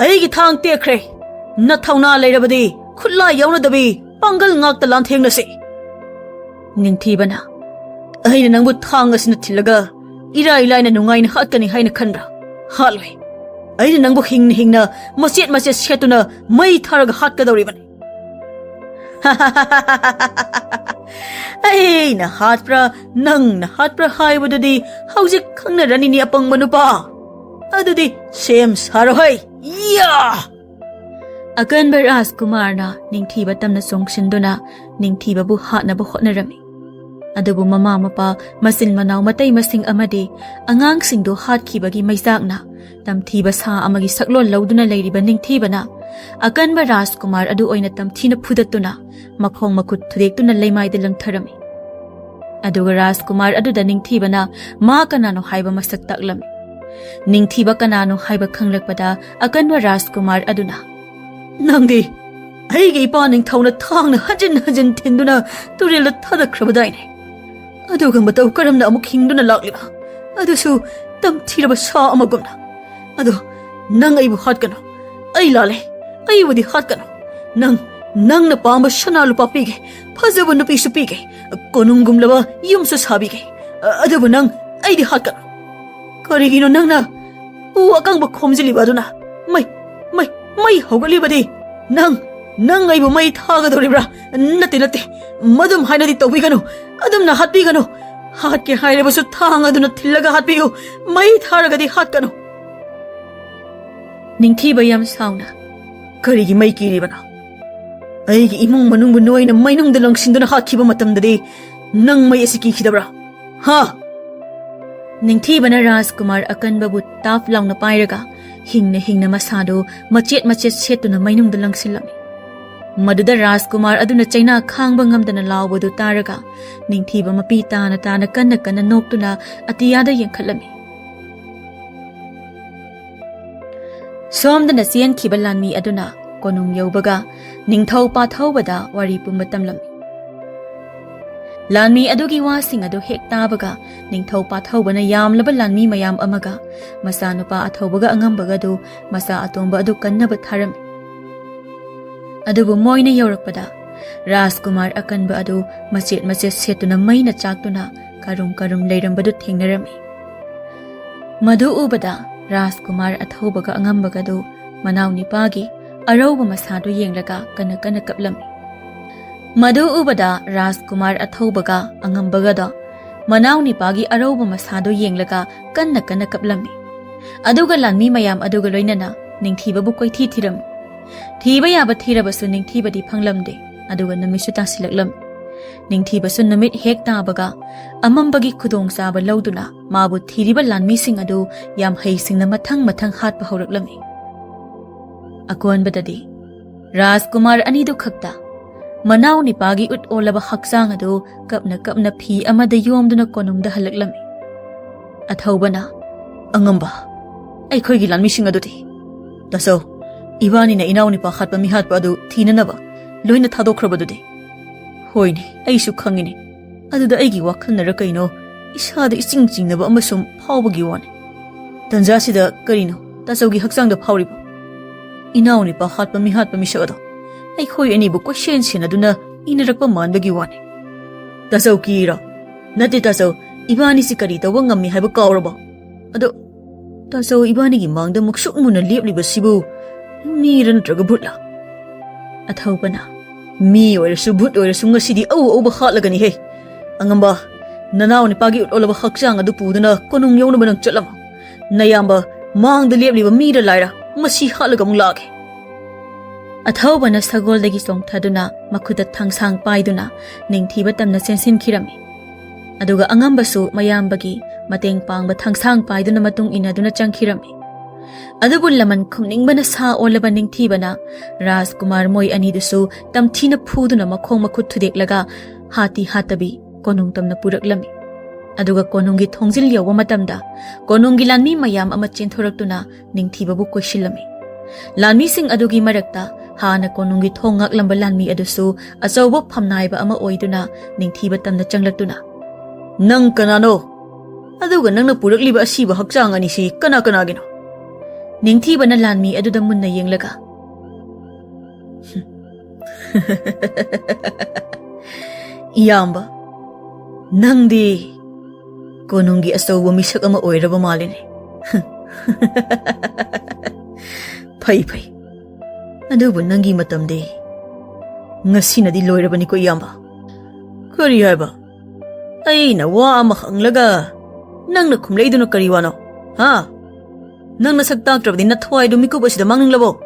ꯑꯩꯒꯤ ꯊꯥꯡ ꯇꯦꯛꯈ꯭ꯔꯦ꯫ ꯅꯊꯧꯅꯥ ꯂꯩꯔꯕꯗꯤ ꯈꯨꯠꯂꯥꯏ ꯌꯥꯎꯅꯗꯕꯤ ꯄꯥꯡꯒꯜ ꯉꯥꯛꯇ ꯂꯥꯟꯊꯦꯡꯅꯁꯤ꯫" ꯅꯤꯡꯊꯤꯕꯅ, "ꯑꯩꯅ ꯅꯪꯕꯨ ꯊꯥꯡ ꯑꯁꯤꯅ ꯊꯤꯜꯂꯒ ꯏꯔꯥꯏ ꯂꯥꯏꯅ ꯅꯨꯡꯉꯥꯏꯅ ꯍꯥꯠꯀꯅꯤ ꯍꯥꯏꯅ ꯈꯟꯕ꯭ꯔꯥ? ꯍꯥꯠꯂꯣꯏ꯫ ꯑꯩꯅ ꯅꯪꯕꯨ ꯍꯤꯡꯅ ꯍꯤꯡꯅ ꯃꯆꯦꯠ ꯃꯆꯦꯠ ꯁꯦꯠꯇꯨꯅ ꯃꯩ ꯊꯥꯔꯒ ꯍꯥꯠꯀꯗꯧꯔꯤꯕꯅꯤ꯫" "ꯑꯩꯅ ꯍꯥꯠꯄ꯭ꯔꯥ, ꯅꯪꯅ ꯍꯥꯠꯄ꯭ꯔꯥ ꯍꯥꯏꯕꯗꯨꯗꯤ ꯍꯧꯖꯤꯛ ꯈꯪꯅꯔꯅꯤꯅꯦ, ꯑꯄꯪꯕ ꯅꯨꯄꯥ꯫ ꯑꯗꯨꯗꯤ ꯁꯦꯝ ꯁꯥꯔꯣ ꯍꯩ꯫ ꯌꯥ!" ꯑꯀꯟꯕ ꯔꯥꯖꯀꯨꯃꯥꯔꯅ ꯅꯤꯡꯊꯤꯕ ꯇꯝꯅ ꯆꯣꯡꯁꯤꯟꯗꯨꯅ ꯅꯤꯡꯊꯤꯕꯕꯨ ꯍꯥꯠꯅꯕ ꯍꯣꯠꯅꯔꯝꯃꯤ꯫ ꯑꯗꯨꯕꯨ ꯃꯃꯥ ꯃꯄꯥ, ꯃꯆꯤꯟ ꯃꯅꯥꯎ ꯃꯇꯩ ꯃꯁꯤꯡ ꯑꯃꯗꯤ ꯑꯉꯥꯡꯁꯤꯡꯗꯨ ꯍꯥꯠꯈꯤꯕꯒꯤ ꯃꯩꯆꯥꯛꯅ ꯇꯝꯊꯤꯕ ꯁꯥ ꯑꯃꯒꯤ ꯁꯛꯂꯣꯟ ꯂꯧꯗꯨꯅ ꯂꯩꯔꯤꯕ ꯅꯤꯡꯊꯤꯕꯅ ꯑꯀꯟꯕ ꯔꯥꯖꯀꯨꯃꯥꯔ ꯑꯗꯨ ꯑꯣꯏꯅ ꯇꯝꯊꯤꯅ ꯐꯨꯗꯠꯇꯨꯅ ꯃꯈꯣꯡ ꯃꯈꯨꯠ ꯊꯨꯗꯦꯛꯇꯨꯅ ꯂꯩꯃꯥꯏꯗ ꯂꯪꯊꯔꯝꯃꯤ꯫ ꯑꯗꯨꯒ ꯔꯥꯖꯀꯨꯃꯥꯔ ꯑꯗꯨꯗ ꯅꯤꯡꯊꯤꯕꯅ ꯃꯥ ꯀꯅꯥꯅꯣ ꯍꯥꯏꯕ ꯃꯁꯛ ꯇꯥꯛꯂꯝꯃꯤ꯫ ꯅꯤꯡꯊꯤꯕ ꯀꯅꯥꯅꯣ ꯍꯥꯏꯕ ꯈꯪꯂꯛꯄꯗ ꯑꯀꯟꯕ ꯔꯥꯖꯀꯨꯃꯥꯔ ꯑꯗꯨꯅ, "ꯅꯪꯗꯤ ꯑꯩꯒꯤ ꯏꯄꯥ ꯅꯤꯡꯊꯧꯅ ꯊꯥꯡꯅ ꯍꯟꯖꯤꯟ ꯍꯟꯖꯤꯟ ꯊꯤꯟꯗꯨꯅ ꯇꯨꯔꯦꯜꯗ ꯊꯥꯗꯈ꯭ꯔꯕꯗꯥꯏꯅꯦ꯫ ꯑꯗꯨꯒ ꯃꯇꯧ ꯀꯔꯝꯅ ꯑꯃꯨꯛ ꯍꯤꯡꯗꯨꯅ ꯂꯥꯛꯂꯤꯕ? ꯑꯗꯨꯁꯨ ꯇꯝꯊꯤꯔꯕ ꯁꯥ ꯑꯃꯒꯨꯝꯅ꯫ ꯑꯗꯣ ꯅꯪ ꯑꯩꯕꯨ ꯍꯥꯠꯀꯅꯨ꯫ ꯑꯩ ꯂꯥꯜꯂꯦ꯫ ꯑꯩꯕꯨꯗꯤ ꯍꯥꯠꯀꯅꯨ꯫ ꯅꯪ, ꯅꯪꯅ ꯄꯥꯝꯕ ꯁꯅꯥ ꯂꯨꯄꯥ ꯄꯤꯒꯦ, ꯐꯖꯕ ꯅꯨꯄꯤꯁꯨ ꯄꯤꯒꯦ, ꯀꯣꯅꯨꯡꯒꯨꯝꯂꯕ ꯌꯨꯝꯁꯨ ꯁꯥꯕꯤꯒꯦ꯫ ꯑꯗꯨꯕꯨ ꯅꯪ ꯑꯩꯗꯤ ꯍꯥꯠꯀꯅꯨ꯫ ꯀꯔꯤꯒꯤꯅꯣ ꯅꯪꯅ ꯎ ꯑꯀꯪꯕ ꯈꯣꯝꯖꯤꯜꯂꯤꯕ ꯑꯗꯨꯅ? ꯃꯩ, ꯃꯩ, ꯃꯩ ꯍꯧꯒꯠꯂꯤꯕꯗꯤ? ꯅꯪ, ꯅꯪ ꯑꯩꯕꯨ ꯃꯩ ꯊꯥꯒꯗꯧꯔꯤꯕ꯭ꯔꯥ? ꯅꯠꯇꯦ, ꯅꯠꯇꯦ, ꯃꯗꯨꯝ ꯍꯥꯏꯅꯗꯤ ꯇꯧꯕꯤꯒꯅꯨ꯫ ꯑꯗꯨꯝꯅ ꯍꯥꯠꯄꯤꯒꯅꯨ꯫ ꯍꯥꯠꯀꯦ ꯍꯥꯏꯔꯕꯁꯨ ꯊꯥꯡ ꯑꯗꯨꯅ ꯊꯤꯜꯂꯒ ꯍꯥꯠꯄꯤꯌꯨ꯫ ꯃꯩ ꯊꯥꯔꯒꯗꯤ ꯍꯥꯠꯀꯅꯨ꯫ ꯅꯤꯡꯊꯤꯕ ꯌꯥꯝ ꯁꯥꯎꯅ, "ꯀꯔꯤꯒꯤ ꯃꯩ ꯀꯤꯔꯤꯕꯅꯣ? ꯑꯩꯒꯤ ꯏꯃꯨꯡ ꯃꯅꯨꯡꯕꯨ ꯅꯣꯏꯅ ꯃꯩꯅꯨꯡꯗ ꯂꯪꯁꯤꯟꯗꯨꯅ ꯍꯥꯠꯈꯤꯕ ꯃꯇꯝꯗꯗꯤ ꯅꯪ ꯃꯩ ꯑꯁꯤ ꯀꯤꯈꯤꯗꯕ꯭ꯔꯥ? ꯍꯥ?" ꯅꯤꯡꯊꯤꯕꯅ ꯔꯥꯖꯀꯨꯃꯥꯔ ꯑꯀꯟꯕꯕꯨ ꯇꯥꯞ ꯂꯥꯎꯅ ꯄꯥꯏꯔꯒ ꯍꯤꯡꯅ ꯍꯤꯡꯅ ꯃꯁꯥꯗꯨ ꯃꯆꯦꯠ ꯃꯆꯦꯠ ꯁꯦꯠꯇꯨꯅ ꯃꯩꯅꯨꯡꯗ ꯂꯪꯁꯤꯜꯂꯝꯃꯤ꯫ ꯃꯗꯨꯗ ꯔꯥꯖꯀꯨꯃꯥꯔ ꯑꯗꯨꯅ ꯆꯩꯅꯥ ꯈꯥꯡꯕ ꯉꯝꯗꯅ ꯂꯥꯎꯕꯗꯨ ꯇꯥꯔꯒ ꯅꯤꯡꯊꯤꯕ ꯃꯄꯤ ꯇꯥꯅ ꯇꯥꯅ ꯀꯟꯅ ꯀꯟꯅ ꯅꯣꯛꯇꯨꯅ ꯑꯇꯤꯌꯥꯗ ꯌꯦꯡꯈꯠꯂꯝꯃꯤ꯫ ꯁꯣꯝꯗꯅ ꯆꯦꯟꯈꯤꯕ ꯂꯥꯟꯃꯤ ꯑꯗꯨꯅ ꯀꯣꯅꯨꯡ ꯌꯧꯕꯒ ꯅꯤꯡꯊꯧ ꯄꯥꯊꯧꯕꯗ ꯋꯥꯔꯤ ꯄꯨꯝꯕ ꯇꯝꯂꯝꯃꯤ꯫ ꯂꯥꯟꯃꯤ ꯑꯗꯨꯒꯤ ꯋꯥꯁꯤꯡ ꯑꯗꯨ ꯍꯦꯛ ꯇꯥꯕꯒ ꯅꯤꯡꯊꯧ ꯄꯥꯊꯧꯕꯅ ꯌꯥꯝꯂꯕ ꯂꯥꯟꯃꯤ ꯃꯌꯥꯝ ꯑꯃꯒ ꯃꯆꯥꯅꯨꯄꯥ ꯑꯊꯧꯕꯒ ꯑꯉꯝꯕꯒ ꯑꯗꯨ ꯃꯆꯥ ꯑꯇꯣꯝꯕ ꯑꯗꯨ ꯀꯟꯅꯕ ꯊꯥꯔꯝꯃꯤ꯫ ꯑꯗꯨꯕꯨ ꯃꯣꯏꯅ ꯌꯧꯔꯛꯄꯗ ꯔꯥꯖꯀꯨꯃꯥꯔ ꯑꯀꯟꯕ ꯑꯗꯨ ꯃꯆꯦꯠ ꯃꯆꯦꯠ ꯁꯦꯠꯇꯨꯅ ꯃꯩꯅ ꯆꯥꯛꯇꯨꯅ ꯀꯔꯨꯝ ꯀꯔꯨꯝ ꯂꯩꯔꯝꯕꯗꯨ ꯊꯦꯡꯅꯔꯝꯃꯤ꯫ ꯃꯗꯨ ꯎꯕꯗ ꯔꯥꯖꯀꯨꯃꯥꯔ ꯑꯊꯧꯕꯒ ꯑꯉꯝꯕꯒꯗꯨ ꯃꯅꯥꯎ ꯅꯤꯄꯥꯒꯤ ꯑꯔꯧꯕ ꯃꯁꯥꯗꯨ ꯌꯦꯡꯂꯒ ꯀꯟꯅ ꯀꯟꯅ ꯀꯞꯂꯝꯃꯤ꯫ ꯃꯗꯨ ꯎꯕꯗ ꯔꯥꯖꯀꯨꯃꯥꯔ ꯑꯊꯧꯕꯒ ꯑꯉꯝꯕꯒꯗꯣ ꯃꯅꯥꯎ ꯅꯤꯄꯥꯒꯤ ꯑꯔꯧꯕ ꯃꯁꯥꯗꯨ ꯌꯦꯡꯂꯒ ꯀꯟꯅ ꯀꯟꯅ ꯀꯞꯂꯝꯃꯤ꯫ ꯑꯗꯨꯒ ꯂꯥꯟꯃꯤ ꯃꯌꯥꯝ ꯑꯗꯨꯒ ꯂꯣꯏꯅꯅ ꯅꯤꯡꯊꯤꯕꯕꯨ ꯀꯣꯏꯊꯤ ꯊꯤꯔꯝꯃꯤ꯫ ꯊꯤꯕ ꯌꯥꯕ ꯊꯤꯔꯕꯁꯨ ꯅꯤꯡꯊꯤꯕꯗꯤ ꯐꯪꯂꯝꯗꯦ꯫ ꯑꯗꯨꯒ ꯅꯨꯃꯤꯠꯁꯨ ꯇꯥꯁꯤꯜꯂꯛꯂꯝꯃꯤ꯫ ꯅꯤꯡꯊꯤꯕꯁꯨ ꯅꯨꯃꯤꯠ ꯍꯦꯛ ꯇꯥꯕꯒ ꯑꯃꯝꯕꯒꯤ ꯈꯨꯗꯣꯡꯆꯥꯕ ꯂꯧꯗꯨꯅ ꯃꯥꯕꯨ ꯊꯤꯔꯤꯕ ꯂꯥꯟꯃꯤꯁꯤꯡ ꯑꯗꯨ ꯌꯥꯝ ꯍꯩꯁꯤꯡꯅ ꯃꯊꯪ ꯃꯊꯪ ꯍꯥꯠꯄ ꯍꯧꯔꯛꯂꯝꯃꯤ꯫ ꯑꯀꯣꯟꯕꯗꯗꯤ ꯔꯥꯖꯀꯨꯃꯥꯔ ꯑꯅꯤꯗꯨ ꯈꯛꯇ ꯃꯅꯥꯎ ꯅꯤꯄꯥꯒꯤ ꯎꯠ ꯑꯣꯜꯂꯕ ꯍꯛꯆꯥꯡ ꯑꯗꯨ ꯀꯞꯅ ꯀꯞꯅ ꯐꯤ ꯑꯃꯗ ꯌꯣꯝꯗꯨꯅ ꯀꯣꯅꯨꯡꯗ ꯍꯜꯂꯛꯂꯝꯃꯤ꯫ ꯑꯊꯧꯕꯅ, "ꯑꯉꯝꯕ, ꯑꯩꯈꯣꯏꯒꯤ ꯂꯥꯟꯃꯤꯁꯤꯡ ꯑꯗꯨꯗꯤ?" "ꯇꯥꯆꯧ, ꯏꯕꯥꯅꯤꯅ ꯏꯅꯥꯎ ꯅꯤꯄꯥ ꯍꯥꯠꯄ ꯃꯤꯍꯥꯠꯄ ꯑꯗꯨ ꯊꯤꯅꯅꯕ ꯂꯣꯏꯅ ꯊꯥꯗꯣꯛꯈ꯭ꯔꯕꯗꯨꯗꯤ?" "ꯍꯣꯏꯅꯦ, ꯑꯩꯁꯨ ꯈꯪꯉꯤꯅꯦ꯫ ꯑꯗꯨꯗ ꯑꯩꯒꯤ ꯋꯥꯈꯜꯅꯔ ꯀꯩꯅꯣ, ꯏꯁꯥꯗ ꯏꯆꯤꯡ ꯆꯤꯡꯅꯕ ꯑꯃ ꯁꯨꯝ ꯐꯥꯎꯕꯒꯤ ꯋꯥꯅꯤ꯫ ꯇꯟꯖꯥꯁꯤꯗ ꯀꯔꯤꯅꯣ ꯇꯥꯆꯧꯒꯤ ꯍꯛꯆꯥꯡꯗ ꯐꯥꯎꯔꯤꯕ?" "ꯏꯅꯥꯎ ꯅꯤꯄꯥ ꯍꯥꯠꯄ ꯃꯤꯍꯥꯠꯄ ꯃꯤꯁꯛ ꯑꯗꯣ ꯑꯩꯈꯣꯏ ꯑꯅꯤꯕꯨ ꯀꯣꯏꯁꯦꯟ ꯁꯦꯟꯅꯗꯨꯅ ꯏꯅꯔꯛꯄ ꯃꯥꯟꯕꯒꯤ ꯋꯥꯅꯤ꯫ ꯇꯥꯆꯧ ꯀꯤꯔꯣ? ꯅꯠꯇꯦ ꯇꯥꯆꯧ, ꯏꯕꯥꯅꯤꯁꯤ ꯀꯔꯤ ꯇꯧꯕ ꯉꯝꯃꯤ ꯍꯥꯏꯕ ꯀꯥꯎꯔꯕꯣ? ꯑꯗꯣ ꯇꯥꯆꯧ, ꯏꯕꯥꯅꯤꯒꯤ ꯃꯥꯡꯗ ꯃꯨꯛꯁꯨꯛ ꯃꯨꯟꯅ ꯂꯦꯞꯂꯤꯕꯁꯤꯕꯨ ꯃꯤꯔ ꯅꯠꯇ꯭ꯔꯒ ꯚꯨꯠꯂ?" ꯑꯊꯧꯕꯅ, "ꯃꯤ ꯑꯣꯏꯔꯁꯨ ꯚꯨꯠ ꯑꯣꯏꯔꯁꯨ ꯉꯁꯤꯗꯤ ꯑꯎ ꯑꯎꯕ ꯍꯥꯠꯂꯒꯅꯤꯍꯦ꯫ ꯑꯉꯝꯕ, ꯅꯅꯥꯎ ꯅꯤꯄꯥꯒꯤ ꯎꯠꯂꯣꯜꯂꯕ ꯍꯛꯆꯥꯡ ꯑꯗꯨ ꯄꯨꯗꯨꯅ ꯀꯣꯅꯨꯡ ꯌꯧꯅꯕ ꯅꯪ ꯆꯠꯂꯝꯃꯣ꯫ ꯅꯌꯥꯝꯕ ꯃꯥꯡꯗ ꯂꯦꯞꯂꯤꯕ ꯃꯤꯔ ꯂꯥꯏꯔ ꯃꯁꯤ ꯍꯥꯠꯂꯒ ꯑꯃꯨꯛ ꯂꯥꯛꯑꯒꯦ꯫" ꯑꯊꯧꯕꯅ ꯁꯒꯣꯜꯗꯒꯤ ꯆꯣꯡꯊꯗꯨꯅ ꯃꯈꯨꯠꯇ ꯊꯥꯡꯁꯥꯡ ꯄꯥꯏꯗꯨꯅ ꯅꯤꯡꯊꯤꯕ ꯇꯝꯅ ꯆꯦꯟꯁꯤꯟꯈꯤꯔꯝꯃꯤ꯫ ꯑꯗꯨꯒ ꯑꯉꯝꯕꯁꯨ ꯃꯌꯥꯝꯕꯒꯤ ꯃꯇꯦꯡ ꯄꯥꯡꯕ ꯊꯥꯡꯁꯥꯡ ꯄꯥꯏꯗꯨꯅ ꯃꯇꯨꯡ ꯏꯟꯅꯗꯨꯅ ꯆꯪꯈꯤꯔꯝꯃꯤ꯫ ꯑꯗꯨꯕꯨ ꯂꯃꯟ ꯈꯨꯝꯅꯤꯡꯕꯅ ꯁꯥ ꯑꯣꯜꯂꯕ ꯅꯤꯡꯊꯤꯕꯅ ꯔꯥꯖꯀꯨꯃꯥꯔ ꯃꯣꯏ ꯑꯅꯤꯗꯨꯁꯨ ꯇꯝꯊꯤꯅ ꯐꯨꯗꯨꯅ ꯃꯈꯣꯡ ꯃꯈꯨꯠ ꯊꯨꯗꯦꯛꯂꯒ ꯍꯥꯠꯇꯤ ꯍꯥꯠꯇꯕꯤ ꯀꯣꯅꯨꯡ ꯇꯝꯅ ꯄꯨꯔꯛꯂꯝꯃꯤ꯫ ꯑꯗꯨꯒ ꯀꯣꯅꯨꯡꯒꯤ ꯊꯣꯡꯖꯤꯜ ꯌꯧꯕ ꯃꯇꯝꯗ ꯀꯣꯅꯨꯡꯒꯤ ꯂꯥꯟꯃꯤ ꯃꯌꯥꯝ ꯑꯃ ꯆꯦꯟꯊꯣꯔꯛꯇꯨꯅ ꯅꯤꯡꯊꯤꯕꯕꯨ ꯀꯣꯏꯁꯤꯜꯂꯝꯃꯤ꯫ ꯂꯥꯟꯃꯤꯁꯤꯡ ꯑꯗꯨꯒꯤ ꯃꯔꯛꯇ ꯍꯥꯟꯅ ꯀꯣꯅꯨꯡꯒꯤ ꯊꯣꯡ ꯉꯥꯛꯂꯝꯕ ꯂꯥꯟꯃꯤ ꯑꯗꯨꯁꯨ ꯑꯆꯧꯕ ꯐꯝꯅꯥꯏꯕ ꯑꯃ ꯑꯣꯏꯗꯨꯅ ꯅꯤꯡꯊꯤꯕ ꯇꯝꯅ ꯆꯪꯂꯛꯇꯨꯅ, "ꯅꯪ ꯀꯅꯥꯅꯣ? ꯑꯗꯨꯒ ꯅꯪꯅ ꯄꯨꯔꯛꯂꯤꯕ ꯑꯁꯤꯕ ꯍꯛꯆꯥꯡ ꯑꯅꯤꯁꯤ ꯀꯅꯥ ꯀꯅꯥꯒꯤꯅꯣ?" ꯅꯤꯡꯊꯤꯕꯅ ꯂꯥꯟꯃꯤ ꯑꯗꯨꯗ ꯃꯨꯟꯅ ꯌꯦꯡꯂꯒ, "ꯏꯌꯥꯝꯕ, ꯅꯪꯗꯤ ꯀꯣꯅꯨꯡꯒꯤ ꯑꯆꯧꯕ ꯃꯤꯁꯛ ꯑꯃ ꯑꯣꯏꯔꯕ ꯃꯥꯜꯂꯤꯅꯦ꯫ ꯐꯩ, ꯐꯩ꯫ ꯑꯗꯨꯕꯨ ꯅꯪꯒꯤ ꯃꯇꯝꯗꯤ ꯉꯁꯤꯅꯗꯤ ꯂꯣꯏꯔꯕꯅꯤꯀꯣ, ꯏꯌꯥꯝꯕ꯫" "ꯀꯔꯤ ꯍꯥꯏꯕ? ꯑꯩꯅ ꯋꯥ ꯑꯃ ꯍꯪꯂꯒ ꯅꯪꯅ ꯈꯨꯝꯂꯛꯏꯗꯨꯅ ꯀꯔꯤ ꯋꯥꯅꯣ? ꯍꯥ? ꯅꯪ ꯅꯁꯛ ꯇꯥꯛꯇ꯭ꯔꯕꯗꯤ ꯅꯊ꯭ꯋꯥꯏꯗꯨ ꯃꯤꯀꯨꯞ ꯑꯁꯤꯗ ꯃꯥꯡꯅꯤꯡꯂꯕꯣ?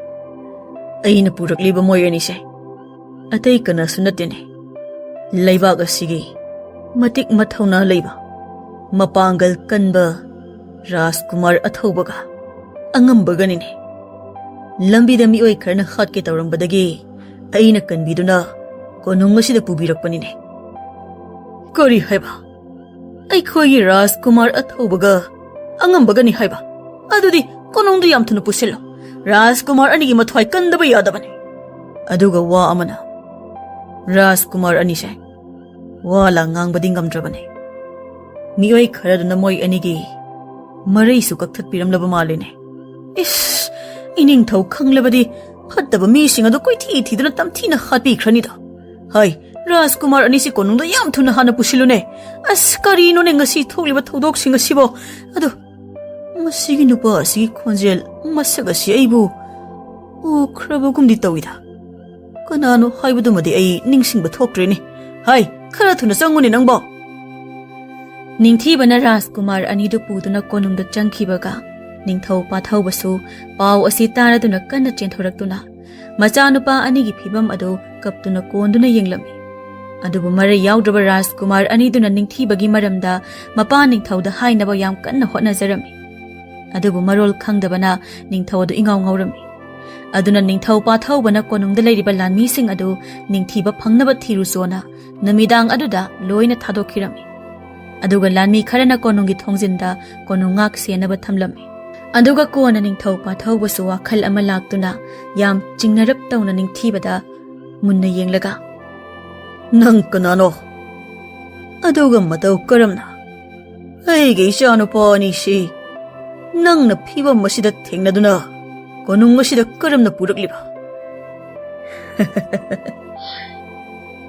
ꯑꯩꯅ ꯄꯨꯔꯛꯂꯤꯕ ꯃꯣꯏ ꯑꯅꯤꯁꯦ ꯑꯇꯩ ꯀꯅꯥꯁꯨ ꯅꯠꯇꯦꯅꯦ꯫ ꯂꯩꯕꯥꯛ ꯑꯁꯤꯒꯤ ꯃꯇꯤꯛ ꯃꯊꯧꯅꯥ ꯂꯩꯕ, ꯃꯄꯥꯡꯒꯜ ꯀꯟꯕ ꯔꯥꯖꯀꯨꯃꯥꯔ ꯑꯊꯧꯕꯒ ꯑꯉꯝꯕꯒꯅꯤꯅꯦ꯫ ꯂꯝꯕꯤꯗ ꯃꯤꯑꯣꯏ ꯈꯔꯅ ꯍꯥꯠꯀꯦ ꯇꯧꯔꯝꯕꯗꯒꯤ ꯑꯩꯅ ꯀꯟꯕꯤꯗꯨꯅ ꯀꯣꯅꯨꯡ ꯑꯁꯤꯗ ꯄꯨꯕꯤꯔꯛꯄꯅꯤꯅꯦ꯫ ꯀꯔꯤ ꯍꯥꯏꯕ? ꯑꯩꯈꯣꯏꯒꯤ ꯔꯥꯖꯀꯨꯃꯥꯔ ꯑꯊꯧꯕꯒ ꯑꯉꯝꯕꯒꯅꯤ ꯍꯥꯏꯕ? ꯑꯗꯨꯗꯤ ꯀꯣꯅꯨꯡꯗ ꯌꯥꯝ ꯊꯨꯅ ꯄꯨꯁꯤꯜꯂꯣ꯫ ꯔꯥꯖꯀꯨꯃꯥꯔ ꯑꯅꯤꯒꯤ ꯃꯊ꯭ꯋꯥꯏ ꯀꯟꯗꯕ ꯌꯥꯗꯕꯅꯤ꯫ ꯑꯗꯨꯒ ꯋꯥ ꯑꯃꯅ, ꯔꯥꯖꯀꯨꯃꯥꯔ ꯑꯅꯤꯁꯦ ꯋꯥ ꯂꯥꯡ ꯉꯥꯡꯕꯗꯤ ꯉꯝꯗ꯭ꯔꯕꯅꯤ꯫ ꯃꯤꯑꯣꯏ ꯈꯔꯗꯨꯅ ꯃꯣꯏ ꯑꯅꯤꯒꯤ ꯃꯔꯩꯁꯨ ꯀꯛꯊꯠꯄꯤꯔꯝꯂꯕ ꯃꯥꯜꯂꯤꯅꯦ꯫ ꯏꯁ, ꯏꯅꯤꯡꯊꯧ ꯈꯪꯂꯕꯗꯤ ꯐꯠꯇꯕ ꯃꯤꯁꯤꯡ ꯑꯗꯨ ꯀꯣꯏꯊꯤ ꯊꯤꯗꯨꯅ ꯇꯝꯊꯤꯅ ꯍꯥꯠꯄꯤꯈ꯭ꯔꯅꯤꯗꯣ꯫ ꯍꯥꯏ, ꯔꯥꯖꯀꯨꯃꯥꯔ ꯑꯅꯤꯁꯤ ꯀꯣꯅꯨꯡꯗ ꯌꯥꯝ ꯊꯨꯅ ꯍꯥꯟꯅ ꯄꯨꯁꯤꯜꯂꯨꯅꯦ꯫ ꯑꯁ, ꯀꯔꯤꯅꯣꯅꯦ ꯉꯁꯤ ꯊꯣꯛꯂꯤꯕ ꯊꯧꯗꯣꯛꯁꯤꯡ ꯑꯁꯤꯕꯣ? ꯑꯗꯨ, ꯃꯁꯤꯒꯤ ꯅꯨꯄꯥ ꯑꯁꯤꯒꯤ ꯈꯣꯟꯖꯦꯜ, ꯃꯁꯛ ꯑꯁꯤ ꯑꯩꯕꯨ ꯎꯈ꯭ꯔꯕꯒꯨꯝꯗꯤ ꯇꯧꯏꯗ꯫ ꯀꯅꯥꯅꯣ ꯍꯥꯏꯕꯗꯨꯃꯗꯤ ꯑꯩ ꯅꯤꯡꯁꯤꯡꯕ ꯊꯣꯛꯇ꯭ꯔꯦꯅꯦ꯫ ꯍꯥꯏ, ꯈꯔ ꯊꯨꯅ ꯆꯪꯉꯨꯅꯦ ꯅꯪꯕꯣ꯫ ꯅꯤꯡꯊꯤꯕꯅ ꯔꯥꯖꯀꯨꯃꯥꯔ ꯑꯅꯤꯗꯨ ꯄꯨꯗꯨꯅ ꯀꯣꯅꯨꯡꯗ ꯆꯪꯈꯤꯕꯒ, ꯅꯤꯡꯊꯧ ꯄꯥꯊꯧꯕꯁꯨ ꯄꯥꯎ ꯑꯁꯤ ꯇꯥꯔꯗꯨꯅ ꯀꯟꯅ ꯆꯦꯟꯊꯣꯔꯛꯇꯨꯅ ꯃꯆꯥꯅꯨꯄꯥ ꯑꯅꯤꯒꯤ ꯐꯤꯕꯝ ꯑꯗꯨ ꯀꯞꯇꯨꯅ ꯀꯣꯟꯗꯨꯅ ꯌꯦꯡꯂꯝꯃꯤ꯫ ꯑꯗꯨꯕꯨ ꯃꯔꯩ ꯌꯥꯎꯗ꯭ꯔꯕ ꯔꯥꯖꯀꯨꯃꯥꯔ ꯑꯅꯤꯗꯨꯅ ꯅꯤꯡꯊꯤꯕꯒꯤ ꯃꯔꯝꯗ ꯃꯄꯥ ꯅꯤꯡꯊꯧꯗ ꯍꯥꯏꯅꯕ ꯌꯥꯝ ꯀꯟꯅ ꯍꯣꯠꯅꯖꯔꯝꯃꯤ꯫ ꯑꯗꯨꯕꯨ ꯃꯔꯣꯜ ꯈꯪꯗꯕꯅ ꯅꯤꯡꯊꯧ ꯑꯗꯨ ꯏꯉꯥꯎ ꯉꯥꯎꯔꯝꯃꯤ꯫ ꯑꯗꯨꯅ ꯅꯤꯡꯊꯧ ꯄꯥꯊꯧꯕꯅ ꯀꯣꯅꯨꯡꯗ ꯂꯩꯔꯤꯕ ꯂꯥꯟꯃꯤꯁꯤꯡ ꯑꯗꯨ ꯅꯤꯡꯊꯤꯕ ꯐꯪꯅꯕ ꯊꯤꯔꯨꯆꯣꯅ ꯅꯨꯃꯤꯗꯥꯡ ꯑꯗꯨꯗ ꯂꯣꯏꯅ ꯊꯥꯗꯣꯛꯈꯤꯔꯝꯃꯤ꯫ ꯑꯗꯨꯒ ꯂꯥꯟꯃꯤ ꯈꯔꯅ ꯀꯣꯅꯨꯡꯒꯤ ꯊꯣꯡꯖꯤꯟꯗ ꯀꯣꯅꯨꯡ ꯉꯥꯛ ꯁꯦꯟꯅꯕ ꯊꯝꯂꯝꯃꯤ꯫ ꯑꯗꯨꯒ ꯀꯣꯟꯅ ꯅꯤꯡꯊꯧ ꯄꯥꯊꯧꯕꯁꯨ ꯋꯥꯈꯜ ꯑꯃ ꯂꯥꯛꯇꯨꯅ ꯌꯥꯝ ꯆꯤꯡꯅꯔꯞ ꯇꯧꯅ ꯅꯤꯡꯊꯤꯕꯗ ꯃꯨꯟꯅ ꯌꯦꯡꯂꯒ, "ꯅꯪ ꯀꯅꯥꯅꯣ? ꯑꯗꯨꯒ ꯃꯇꯧ ꯀꯔꯝꯅ ꯑꯩꯒꯤ ꯏꯆꯥꯅꯨꯄꯥ ꯑꯅꯤꯁꯤ ꯅꯪꯅ ꯐꯤꯕꯝ ꯑꯁꯤꯗ ꯊꯦꯡꯅꯗꯨꯅ ꯀꯣꯅꯨꯡ ꯑꯁꯤꯗ ꯀꯔꯝꯅ ꯄꯨꯔꯛꯂꯤꯕ?"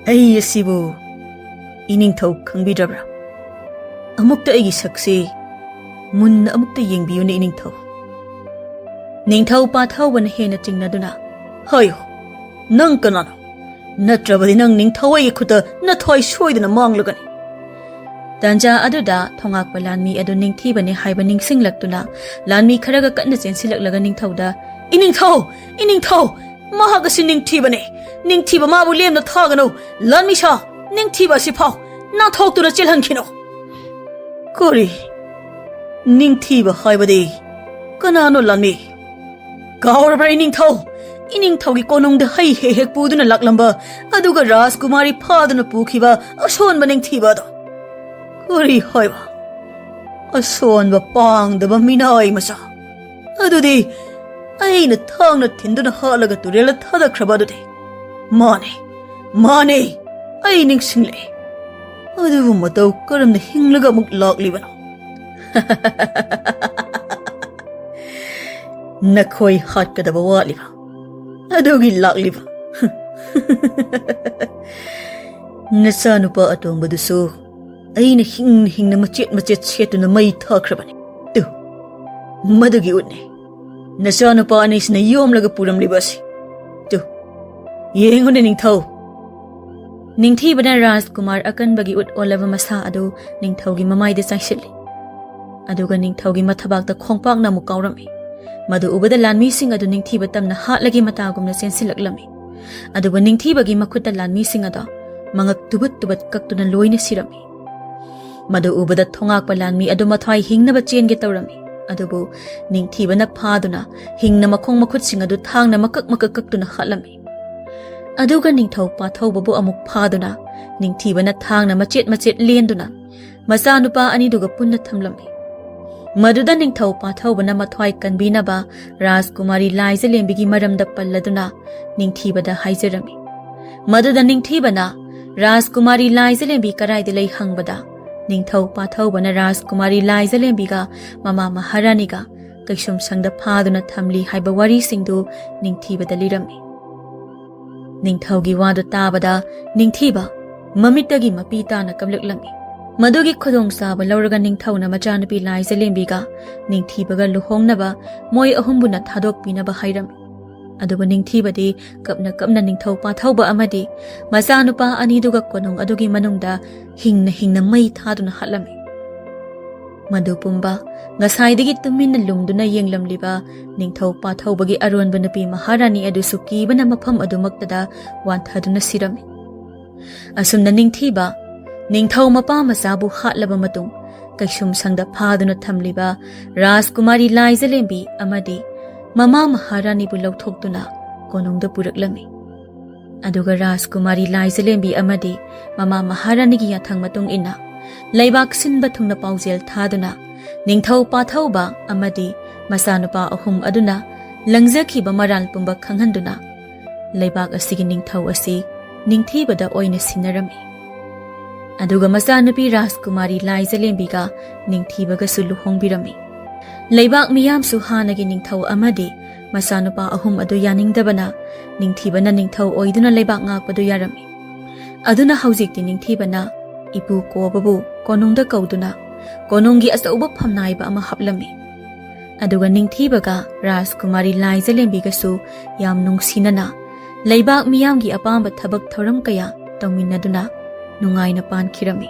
"ꯑꯩ ꯑꯁꯤꯕꯨ ꯏꯅꯤꯡꯊꯧ ꯈꯪꯕꯤꯗ꯭ꯔꯕ꯭ꯔꯥ? ꯑꯃꯨꯛꯇ ꯑꯩꯒꯤ ꯁꯛꯁꯤ ꯃꯨꯟꯅ ꯑꯃꯨꯛꯇ ꯌꯦꯡꯕꯤꯌꯨꯅꯦ ꯏꯅꯤꯡꯊꯧ꯫" ꯅꯤꯡꯊꯧ ꯄꯥꯊꯧꯕꯅ ꯍꯦꯟꯅ ꯆꯤꯡꯅꯗꯨꯅ, "ꯍꯥꯏꯌꯨ, ꯅꯪ ꯀꯅꯥꯅꯣ? ꯅꯠꯇ꯭ꯔꯕꯗꯤ ꯅꯪ ꯅꯤꯡꯊꯧ ꯑꯩꯒꯤ ꯈꯨꯠꯇ ꯅꯊ꯭ꯋꯥꯏ ꯁꯣꯏꯗꯅ ꯃꯥꯡꯂꯒꯅꯤ꯫" ꯇꯥꯟꯖꯥ ꯑꯗꯨꯗ ꯊꯣꯉꯥꯛꯄ ꯂꯥꯟꯃꯤ ꯑꯗꯨ ꯅꯤꯡꯊꯤꯕꯅꯤ ꯍꯥꯏꯕ ꯅꯤꯡꯁꯤꯡꯂꯛꯇꯨꯅ ꯂꯥꯟꯃꯤ ꯈꯔꯒ ꯀꯟꯅ ꯆꯦꯟꯁꯤꯜꯂꯛꯂꯒ ꯅꯤꯡꯊꯧꯗ, "ꯏꯅꯤꯡꯊꯧ! ꯏꯅꯤꯡꯊꯧ! ꯃꯍꯥꯛ ꯑꯁꯤ ꯅꯤꯡꯊꯤꯕꯅꯤ! ꯅꯤꯡꯊꯤꯕ ꯃꯥꯕꯨ ꯂꯦꯝꯅ ꯊꯥꯒꯅꯨ! ꯂꯥꯟꯃꯤꯁꯥ!" ꯅꯤꯡꯊꯤꯕ ꯑꯁꯤꯐꯥꯎ ꯅꯥꯊꯣꯛꯇꯨꯅ ꯆꯦꯜꯍꯟꯈꯤꯅꯨ꯫ ꯀꯔꯤ? ꯅꯤꯡꯊꯤꯕ ꯍꯥꯏꯕꯗꯤ ꯀꯅꯥꯅꯣ, ꯂꯥꯟꯃꯤ? ꯀꯥꯎꯔꯕ꯭ꯔꯥ, ꯏꯅꯤꯡꯊꯧ? ꯏꯅꯤꯡꯊꯧꯒꯤ ꯀꯣꯅꯨꯡꯗ ꯍꯩ ꯍꯦꯛ ꯍꯦꯛ ꯄꯨꯗꯨꯅ ꯂꯥꯛꯂꯝꯕ, ꯑꯗꯨꯒ ꯔꯥꯖꯀꯨꯃꯥꯔꯤ ꯐꯥꯗꯨꯅ ꯄꯨꯈꯤꯕ ꯑꯁꯣꯟꯕ ꯅꯤꯡꯊꯤꯕ ꯑꯗꯣ? ꯀꯔꯤ ꯍꯥꯏꯕ? ꯑꯁꯣꯟꯕ, ꯄꯥꯡꯗꯕ ꯃꯤꯅꯥꯏ ꯃꯆꯥ꯫ ꯑꯗꯨꯗꯤ ꯑꯩꯅ ꯊꯥꯡꯅ ꯊꯤꯟꯗꯨꯅ ꯍꯥꯠꯂꯒ ꯇꯨꯔꯦꯜꯗ ꯊꯥꯗꯈ꯭ꯔꯕ ꯑꯗꯨꯗꯤ? ꯃꯥꯅꯦ, ꯃꯥꯅꯦ, ꯑꯩ ꯅꯤꯡꯁꯤꯡꯂꯦ꯫ ꯑꯗꯨꯕꯨ ꯃꯇꯧ ꯀꯔꯝꯅ ꯍꯤꯡꯂꯒ ꯑꯃꯨꯛ ꯂꯥꯛꯂꯤꯕꯅꯣ? ꯅꯈꯣꯏ ꯍꯥꯠꯀꯗꯕ ꯋꯥꯠꯂꯤꯕ ꯑꯗꯨꯒꯤ ꯂꯥꯛꯂꯤꯕ꯫ ꯅꯆꯥꯅꯨꯄꯥ ꯑꯇꯣꯝꯕꯗꯨꯁꯨ ꯑꯩꯅ ꯍꯤꯡꯅ ꯍꯤꯡꯅ ꯃꯆꯦꯠ ꯃꯆꯦꯠ ꯁꯦꯠꯇꯨꯅ ꯃꯩ ꯊꯥꯈ꯭ꯔꯕꯅꯤ꯫ ꯇꯨ, ꯃꯗꯨꯒꯤ ꯎꯠꯅꯤ ꯅꯆꯥꯅꯨꯄꯥ ꯑꯅꯤꯁꯤꯅ ꯌꯣꯝꯂꯒ ꯄꯨꯔꯝꯂꯤꯕ ꯑꯁꯤ꯫ ꯇꯨ, ꯌꯦꯡꯉꯨꯅꯦ, ꯅꯤꯡꯊꯧ꯫ ꯅꯤꯡꯊꯤꯕꯅ ꯔꯥꯖꯀꯨꯃꯥꯔ ꯑꯀꯟꯕꯒꯤ ꯎꯠ ꯑꯣꯜꯂꯕ ꯃꯁꯥ ꯑꯗꯨ ꯅꯤꯡꯊꯧꯒꯤ ꯃꯃꯥꯏꯗ ꯆꯥꯏꯁꯤꯜꯂꯤ꯫ ꯑꯗꯨꯒ ꯅꯤꯡꯊꯧꯒꯤ ꯃꯊꯕꯥꯛꯇ ꯈꯣꯡꯄꯥꯛꯅ ꯑꯃꯨꯛ ꯀꯥꯎꯔꯝꯃꯤ꯫ ꯃꯗꯨ ꯎꯕꯗ ꯂꯥꯟꯃꯤꯁꯤꯡ ꯑꯗꯨ ꯅꯤꯡꯊꯤꯕ ꯇꯝꯅ ꯍꯥꯠꯂꯒꯦ ꯃꯇꯥꯒꯨꯝꯅ ꯆꯦꯟꯁꯤꯜꯂꯛꯂꯝꯃꯤ꯫ ꯑꯗꯨꯕꯨ ꯅꯤꯡꯊꯤꯕꯒꯤ ꯃꯈꯨꯠꯇ ꯂꯥꯟꯃꯤꯁꯤꯡ ꯑꯗꯣ ꯃꯉꯛ ꯇꯨꯕꯠ ꯇꯨꯕꯠ ꯀꯛꯇꯨꯅ ꯂꯣꯏꯅ ꯁꯤꯔꯝꯃꯤ꯫ ꯃꯗꯨ ꯎꯕꯗ ꯊꯣꯉꯥꯛꯄ ꯂꯥꯟꯃꯤ ꯑꯗꯨ ꯃꯊ꯭ꯋꯥꯏ ꯍꯤꯡꯅꯕ ꯆꯦꯟꯒꯦ ꯇꯧꯔꯝꯃꯤ꯫ ꯑꯗꯨꯕꯨ ꯅꯤꯡꯊꯤꯕꯅ ꯐꯥꯗꯨꯅ ꯍꯤꯡꯅ ꯃꯈꯣꯡ ꯃꯈꯨꯠꯁꯤꯡ ꯑꯗꯨ ꯊꯥꯡꯅ ꯃꯀꯛ ꯃꯀꯛ ꯀꯛꯇꯨꯅ ꯍꯥꯠꯂꯝꯃꯤ꯫ ꯑꯗꯨꯒ ꯅꯤꯡꯊꯧ ꯄꯥꯊꯧꯕꯕꯨ ꯑꯃꯨꯛ ꯐꯥꯗꯨꯅ ꯅꯤꯡꯊꯤꯕꯅ ꯊꯥꯡꯅ ꯃꯆꯦꯠ ꯃꯆꯦꯠ ꯂꯦꯟꯗꯨꯅ ꯃꯆꯥꯅꯨꯄꯥ ꯑꯅꯤꯗꯨꯒ ꯄꯨꯟꯅ ꯊꯝꯂꯝꯃꯤ꯫ ꯃꯗꯨꯗ ꯅꯤꯡꯊꯧ ꯄꯥꯊꯧꯕꯅ ꯃꯊ꯭ꯋꯥꯏ ꯀꯟꯕꯤꯅꯕ ꯔꯥꯖꯀꯨꯃꯥꯔꯤ ꯂꯥꯏꯖꯂꯦꯝꯕꯤꯒꯤ ꯃꯔꯝꯗ ꯄꯜꯂꯗꯨꯅ ꯅꯤꯡꯊꯤꯕꯗ ꯍꯥꯏꯖꯔꯝꯃꯤ꯫ ꯃꯗꯨꯗ ꯅꯤꯡꯊꯤꯕꯅ ꯔꯥꯖꯀꯨꯃꯥꯔꯤ ꯂꯥꯏꯖꯂꯦꯝꯕꯤ ꯀꯗꯥꯏꯗ ꯂꯩ ꯍꯪꯕꯗ, ꯅꯤꯡꯊꯧ ꯄꯥꯊꯧꯕꯅ ꯔꯥꯖꯀꯨꯃꯥꯔꯤ ꯂꯥꯏꯖꯂꯦꯝꯕꯤꯒ ꯃꯃꯥ ꯃꯍꯥꯔꯥꯅꯤꯒ ꯀꯩꯁꯨꯝꯁꯪꯗ ꯐꯥꯗꯨꯅ ꯊꯝꯂꯤ ꯍꯥꯏꯕ ꯋꯥꯔꯤꯁꯤꯡꯗꯨ ꯅꯤꯡꯊꯤꯕꯗ ꯂꯤꯔꯝꯃꯤ꯫ ꯅꯤꯡꯊꯧꯒꯤ ꯋꯥꯗꯨ ꯇꯥꯕꯗ ꯅꯤꯡꯊꯤꯕ ꯃꯃꯤꯠꯇꯒꯤ ꯃꯄꯤ ꯇꯥꯅ ꯀꯞꯂꯛꯂꯝꯃꯤ꯫ ꯃꯗꯨꯒꯤ ꯈꯨꯗꯣꯡꯆꯥꯕ ꯂꯧꯔꯒ ꯅꯤꯡꯊꯧꯅ ꯃꯆꯥꯅꯨꯄꯤ ꯂꯥꯏꯖꯂꯦꯝꯕꯤꯒ ꯅꯤꯡꯊꯤꯕꯒ ꯂꯨꯍꯣꯡꯅꯕ ꯃꯣꯏ ꯑꯍꯨꯝꯕꯨꯅ ꯊꯥꯗꯣꯛꯄꯤꯅꯕ ꯍꯥꯏꯔꯝꯃꯤ꯫ ꯑꯗꯨꯕꯨ ꯅꯤꯡꯊꯤꯕꯗꯤ ꯀꯞꯅ ꯀꯞꯅ ꯅꯤꯡꯊꯧ ꯄꯥꯊꯧꯕ ꯑꯃꯗꯤ ꯃꯆꯥꯅꯨꯄꯥ ꯑꯅꯤꯗꯨꯒ ꯀꯣꯅꯨꯡ ꯑꯗꯨꯒꯤ ꯃꯅꯨꯡꯗ ꯍꯤꯡꯅ ꯍꯤꯡꯅ ꯃꯩ ꯊꯥꯗꯨꯅ ꯍꯥꯠꯂꯝꯃꯤ꯫ ꯃꯗꯨ ꯄꯨꯝꯕ ꯉꯁꯥꯏꯗꯒꯤ ꯇꯨꯃꯤꯟꯅ ꯂꯨꯝꯗꯨꯅ ꯌꯦꯡꯂꯝꯂꯤꯕ ꯅꯤꯡꯊꯧ ꯄꯥꯊꯧꯕꯒꯤ ꯑꯔꯣꯟꯕ ꯅꯨꯄꯤ ꯃꯍꯥꯔꯥꯅꯤ ꯑꯗꯨꯁꯨ ꯀꯤꯕꯅ ꯃꯐꯝ ꯑꯗꯨꯃꯛꯇꯗ ꯋꯥꯟꯊꯗꯨꯅ ꯁꯤꯔꯝꯃꯤ꯫ ꯑꯁꯨꯝꯅ ꯅꯤꯡꯊꯤꯕ ꯅꯤꯡꯊꯧ ꯃꯄꯥ ꯃꯆꯥꯕꯨ ꯍꯥꯠꯂꯕ ꯃꯇꯨꯡ, ꯀꯩꯁꯨꯝꯁꯪꯗ ꯐꯥꯗꯨꯅ ꯊꯝꯂꯤꯕ ꯔꯥꯖꯀꯨꯃꯥꯔꯤ ꯂꯥꯏꯖꯂꯦꯝꯕꯤ ꯑꯃꯗꯤ ꯃꯃꯥ ꯃꯍꯥꯔꯥꯅꯤꯕꯨ ꯂꯧꯊꯣꯛꯇꯨꯅ ꯀꯣꯅꯨꯡꯗ ꯄꯨꯔꯛꯂꯝꯃꯤ꯫ ꯑꯗꯨꯒ ꯔꯥꯖꯀꯨꯃꯥꯔꯤ ꯂꯥꯏꯖꯂꯦꯝꯕꯤ ꯑꯃꯗꯤ ꯃꯃꯥ ꯃꯍꯥꯔꯥꯅꯤꯒꯤ ꯌꯥꯊꯪ ꯃꯇꯨꯡ ꯏꯟꯅ ꯂꯩꯕꯥꯛ ꯁꯤꯟꯕ ꯊꯨꯡꯅ ꯄꯥꯎꯖꯦꯜ ꯊꯥꯗꯨꯅ ꯅꯤꯡꯊꯧ ꯄꯥꯊꯧꯕ ꯑꯃꯗꯤ ꯃꯆꯥꯅꯨꯄꯥ ꯑꯍꯨꯝ ꯑꯗꯨꯅ ꯂꯪꯖꯈꯤꯕ ꯃꯔꯥꯜ ꯄꯨꯝꯕ ꯈꯪꯍꯟꯗꯨꯅ ꯂꯩꯕꯥꯛ ꯑꯁꯤꯒꯤ ꯅꯤꯡꯊꯧ ꯑꯁꯤ ꯅꯤꯡꯊꯤꯕꯗ ꯑꯣꯏꯅ ꯁꯤꯟꯅꯔꯝꯃꯤ꯫ ꯑꯗꯨꯒ ꯃꯆꯥꯅꯨꯄꯤ ꯔꯥꯖꯀꯨꯃꯥꯔꯤ ꯂꯥꯏꯖꯂꯦꯝꯕꯤꯒ ꯅꯤꯡꯊꯤꯕꯒꯁꯨ ꯂꯨꯍꯣꯡꯕꯤꯔꯝꯃꯤ꯫ ꯂꯩꯕꯥꯛ ꯃꯤꯌꯥꯝꯁꯨ ꯍꯥꯟꯅꯒꯤ ꯅꯤꯡꯊꯧ ꯑꯃꯗꯤ ꯃꯆꯥꯅꯨꯄꯥ ꯑꯍꯨꯝ ꯑꯗꯨ ꯌꯥꯅꯤꯡꯗꯕꯅ ꯅꯤꯡꯊꯤꯕꯅ ꯅꯤꯡꯊꯧ ꯑꯣꯏꯗꯨꯅ ꯂꯩꯕꯥꯛ ꯉꯥꯛꯄꯗꯨ ꯌꯥꯔꯝꯃꯤ꯫ ꯑꯗꯨꯅ ꯍꯧꯖꯤꯛꯇꯤ ꯅꯤꯡꯊꯤꯕꯅ ꯏꯄꯨ ꯀꯣꯕꯕꯨ ꯀꯣꯅꯨꯡꯗ ꯀꯧꯗꯨꯅ ꯀꯣꯅꯨꯡꯒꯤ ꯑꯆꯧꯕ ꯐꯝꯅꯥꯏꯕ ꯑꯃ ꯍꯥꯞꯂꯝꯃꯤ꯫ ꯑꯗꯨꯒ ꯅꯤꯡꯊꯤꯕꯒ ꯔꯥꯖꯀꯨꯃꯥꯔꯤ ꯂꯥꯏꯖꯂꯦꯝꯕꯤꯒꯁꯨ ꯌꯥꯝ ꯅꯨꯡꯁꯤꯅꯅ ꯂꯩꯕꯥꯛ ꯃꯤꯌꯥꯝꯒꯤ ꯑꯄꯥꯝꯕ ꯊꯕꯛ ꯊꯧꯔꯝ ꯀꯌꯥ ꯇꯧꯃꯤꯟꯅꯗꯨꯅ ꯅꯨꯡꯉꯥꯏꯅ ꯄꯥꯟꯈꯤꯔꯝꯃꯤ꯫